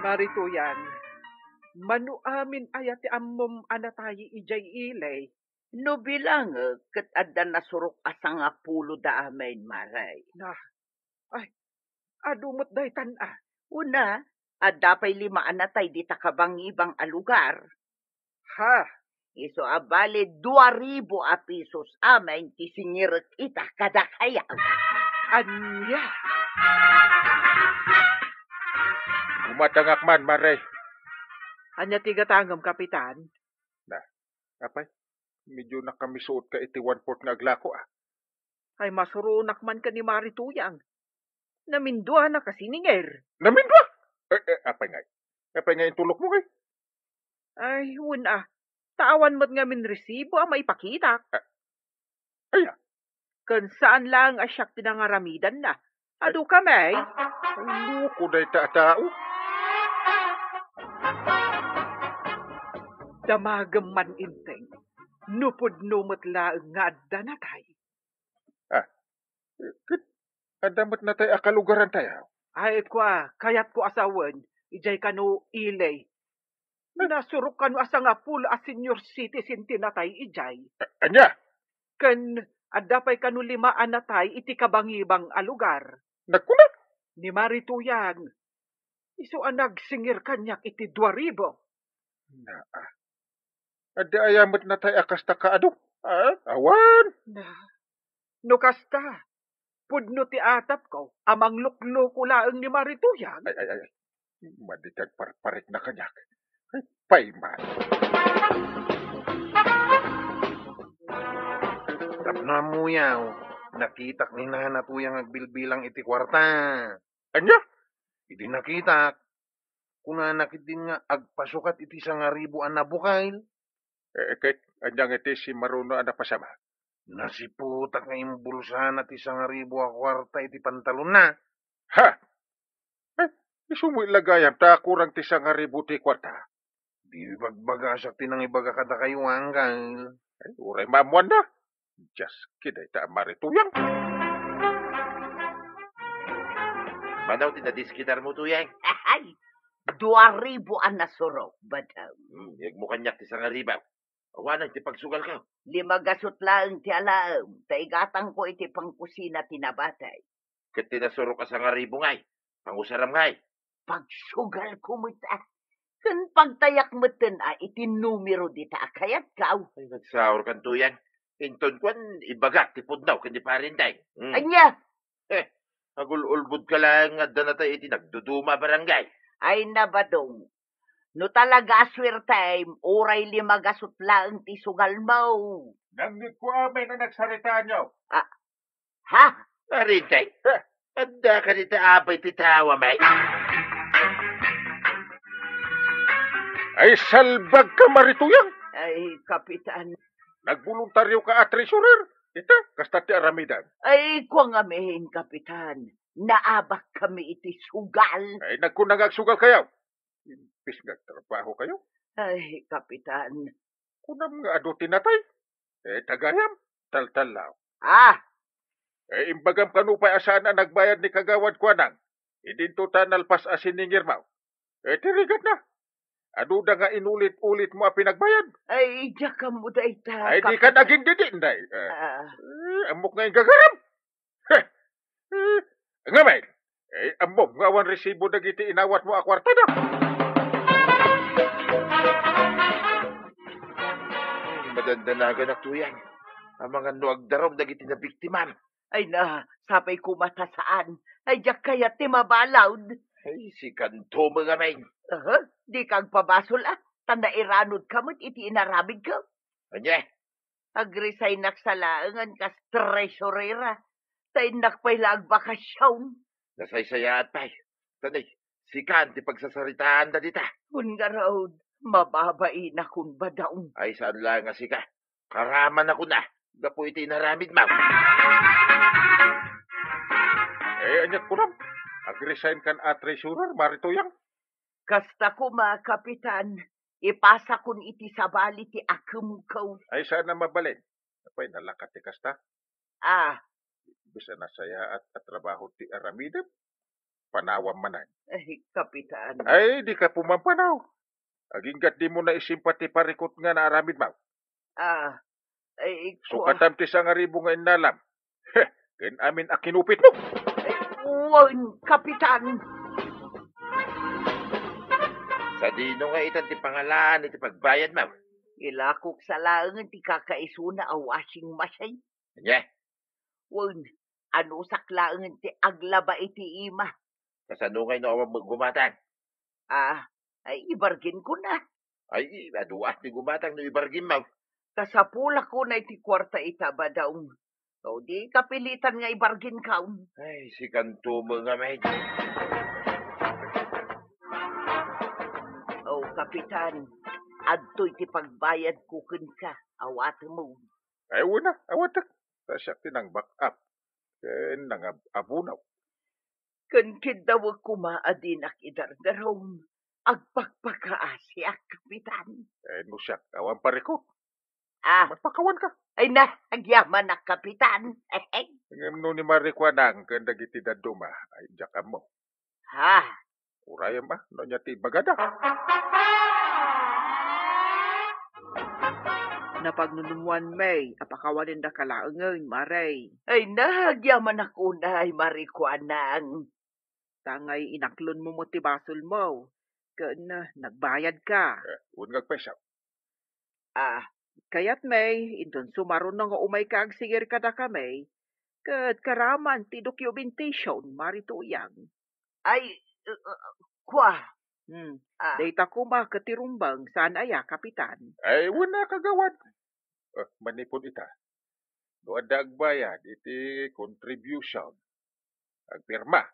Mari Tuyang, mano amin aya ti ammom a natayi idiay ili? No bilangek, ket adda nasurok a sangapulo da amin, Mari. Na, ay, adu met daytan, a. Una, adda pay lima a natay dita kabangibang a lugar. Ha? Isu a bali dua ribu a pisos amin ti singirek ita kadakayaw. Ania? Gumatangak man, Mari. Ania ti gatangem, Kapitan? Na, apay, medyo nakamisuot ka iti one-fourth nga aglako, ah. Ay, masuronak man ken ni Mari Tuyang. Naminduanak a sininger. Namindua? Eh, eh, apay ngay? Apay ngay intulokmo ngay? Ay, wen a. Ta awan met ngamin resibo a maipakitak. Ah, aya? Ken saan laeng a siak ti nangaramidanna. Adu kami. Ay, loko dayta a tao. Damagem man, Enteng, no pudno met laeng nga adda natay. Ah, ket adda met natay a kalugarantayo? Ay, kua, kayatko a sawen, idiay kano Ilay. Nasurok kano a sangapulo a senior citizen ti natay idiay. A-, ania? Ken adda pay kano lima a natay iti kabangibang a lugar. Nagkuna? Ni Mari Tuyang. Isu a nagsingir kaniak iti dua ribu. Naa. Adda aya met natay a kasta kaadu? Ah, awan. Na, no kasta, pudno ti atapko a manglukloko laeng ni Mari Tuyang. Ay, ay, ay, ay. Madi ti agparparikna kaniak. Ay, pay man. Tapno ammoyo, nakitak ni Nana Tuyang agbilbilang iti kuarta. Ania? Idi nakitak, kunana ketdin nga agpasukat iti sangaribu a nabukel. Eh, ket ania nga iti simmaruno a napasama? Nasiputak nga imbulsana ti sangaribu a kuarta iti pantalonna. Ha? Eh, isu met la gayam ta kurang ti sangaribu ti kuarta. Di bagbagasak ti nangibaga kadakayo, Angkel. Ay, uray maammoanna. Dios, kidayta a Mari Tuyang. Mano ti nadiskitarmo, Tuyang? Ay, dua ribu a nasurok, Badong. Hmm, iyegmo kaniak ti sangaribu. Awanen ti pagsugalko. Lima gasut laeng ti alaem, ta igatangko iti pangkusina ti nabatay. Ket ti nasurok a sangaribu ngay, pangusaram ngay. Pagsugalko met a. Ken pagtayak metten a iti numero dita a kayatko. Ay, nagsaurkan, Tuyang. Inton kuan, ibagak ti pudno ken ni Pare Enteng. Hmm. Ania? Eh, agul-ulbodka laeng nga adda natay iti nagduduma a barangay. Ay, na, Badong. No talaga a suertem, uray lima gasut laeng ti sugalmo. Nangngegko amin a nagsaritaanyo. Ah, ha? Pare Enteng, adda ka dita apay ti tao, may? Ay, salbagka, Mari Tuyang! Ay, Kapitan. Nagboluntarioka a treasurer? Ita, kasta ti aramidem. Ay, kua ngamin, Kapitan. Naabakkami iti sugal. Ay, nagkuna nga agsugalkayo. Imbes nga agtrabahokayo. Ay, Kapitan. Kunam nga adu ti natay. Eh, tagayam, taltallaw. Ah! Eh, imbagam kano pay a saan a nagbayad ni Kagawad Kuanang. Idinto ta nalpas a siningirmo. Eh, ti rigatna. Aduda nga inulit-ulitmo a pinagbayad. Ay, diak ammo dayta, Kapitan. Ay, dikan agindidi, Inday. Eh, ah, eh, ammok nga inggagaram. Heh! Eh, ngamin, eh, ammom nga awan resibo dagiti inawatmo a kuartada. Madandanaganak, Tuyang. Amangan no agdarum dagiti nabiktimam. Ay na, sapay koma ta saan. Ay, diak kayat ti mabalud. Ay, sikanto met ngamin. Aha, dika agpabasol, a. Ta nairanodka met iti inaramidko. Ania? Agresignak sa laengen kas treasurera, ta innak pay la agbakasion. Nasaysayaat pay. Tani, sikan ti pagsasaritaanda dita. Wen ngarud, mababainak, Badong. Ay, saan laeng a sika. Karamanakon a, gapu iti inaramidmo. Eh, aniat kunam? Agresign kan a treasurer, Mari Tuyang? Kasta koma, Kapitan, ipasakon iti sabali ti akemko. Ay, saan a mabalin. Apay, nalakat ti kasta? Ah. Imbes a nasayaat a trabaho ti aramidem, panawam manen. Ay, Kapitan. Ay, dika pumampanaw. Agingga dimo naisimpa ti parikut nga naaramidmo. Ah, ay, kua- Sukatam ti sangaribu nga innalam. Heh, ken amin a kinupitmo. Ay, wen, Kapitan. Sadino nga itan ti pangalaan iti pagbayadmo? Ilakok sa laengen ti kakaisuna a washing machine. Ania? Wen, anusak laengen ti aglaba iti ima. Kasano ngay no awan met gumatang? Ah, Ay, ibarginko na. Ay, adu ti gumatang no ibarginmo. Kasapulak ko na iti kuarta ita, Badong. O, di kapilitan nga ibarginkaw. Ay, sikanto met nga may. O, Kapitan, adtoy ti pagbayadko kenka. Awatem. Ay, wen a, awatek. Ta siak ti nang-back up ken nangab-abunaw. Ken kiddawek koma a dinak idardarum, agpakpakaasiak, Kapitan. Eh, no siak, awan parikut. Ah. Magpakawanka. Ay na, agyamanak, Kapitan. Ngem no ni Marie Kuanang ken dagiti dadduma, ay, diak ammo. Ha? Urayem a, no ania ti ibagada. Napagnunumuan, May, a pakawanendaka laengen, Mare. Ay na, agyamanak unay, Marie Kuanang. Ta ngay inaklonmo met ti basolmo, ken nagbayadka. Eh, wen nga agpayso. Ah, kayat, May, inton sumaruno nga umayka agsingir kadakami, ket karaman ti documentation, Mare Tuyang. Ay, uh, uh, kua. Hmm. Ah. Dayta koma ket ti rumbeng, saan aya, Kapitan? Ay, wen a, Kagawad. Ah, manipud ita. No adda agbayad iti contribution, agpirma.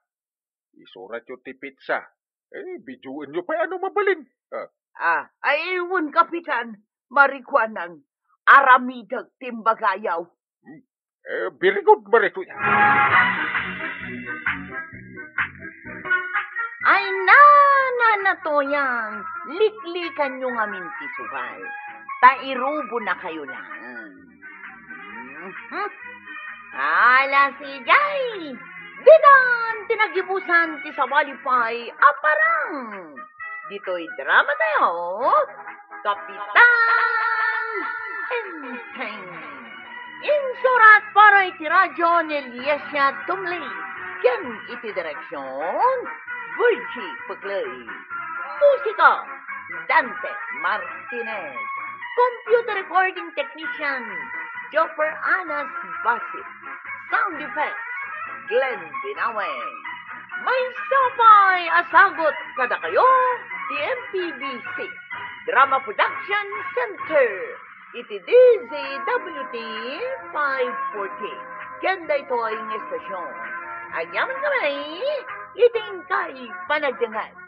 Isuratyo ti petsa. Eh, videoenyo pay a no mabalin. Ah. Ah, ay, wen, Kapitan, Mare Kuanang, aramidek ti imbagayo. Hmm. Eh, very good, Mare Tuyang. Ay, na, Nana Tuyang, liklikanyo ngamin ti sugal. Ta irubonnakayo laeng. Mhm. Ala, sige. Ditan ti nagibusan ti sabali pay a parang. Ditoy drama tayo, Kapitan Enteng. Insurat para iti radyo ni Liesia Tumli ken iti direksyon, Virgie Pecley. Musika, Dante Martinez. Computer recording technician, Joffer Anas Basit. Sound effects, Glenn Binawe. Maysa pay a sagut kadakayo ti M P B C Drama Production Center iti D Z W T five forty. Ken daytoy nga estasion, agyamankami iti inkay panagdengngeg.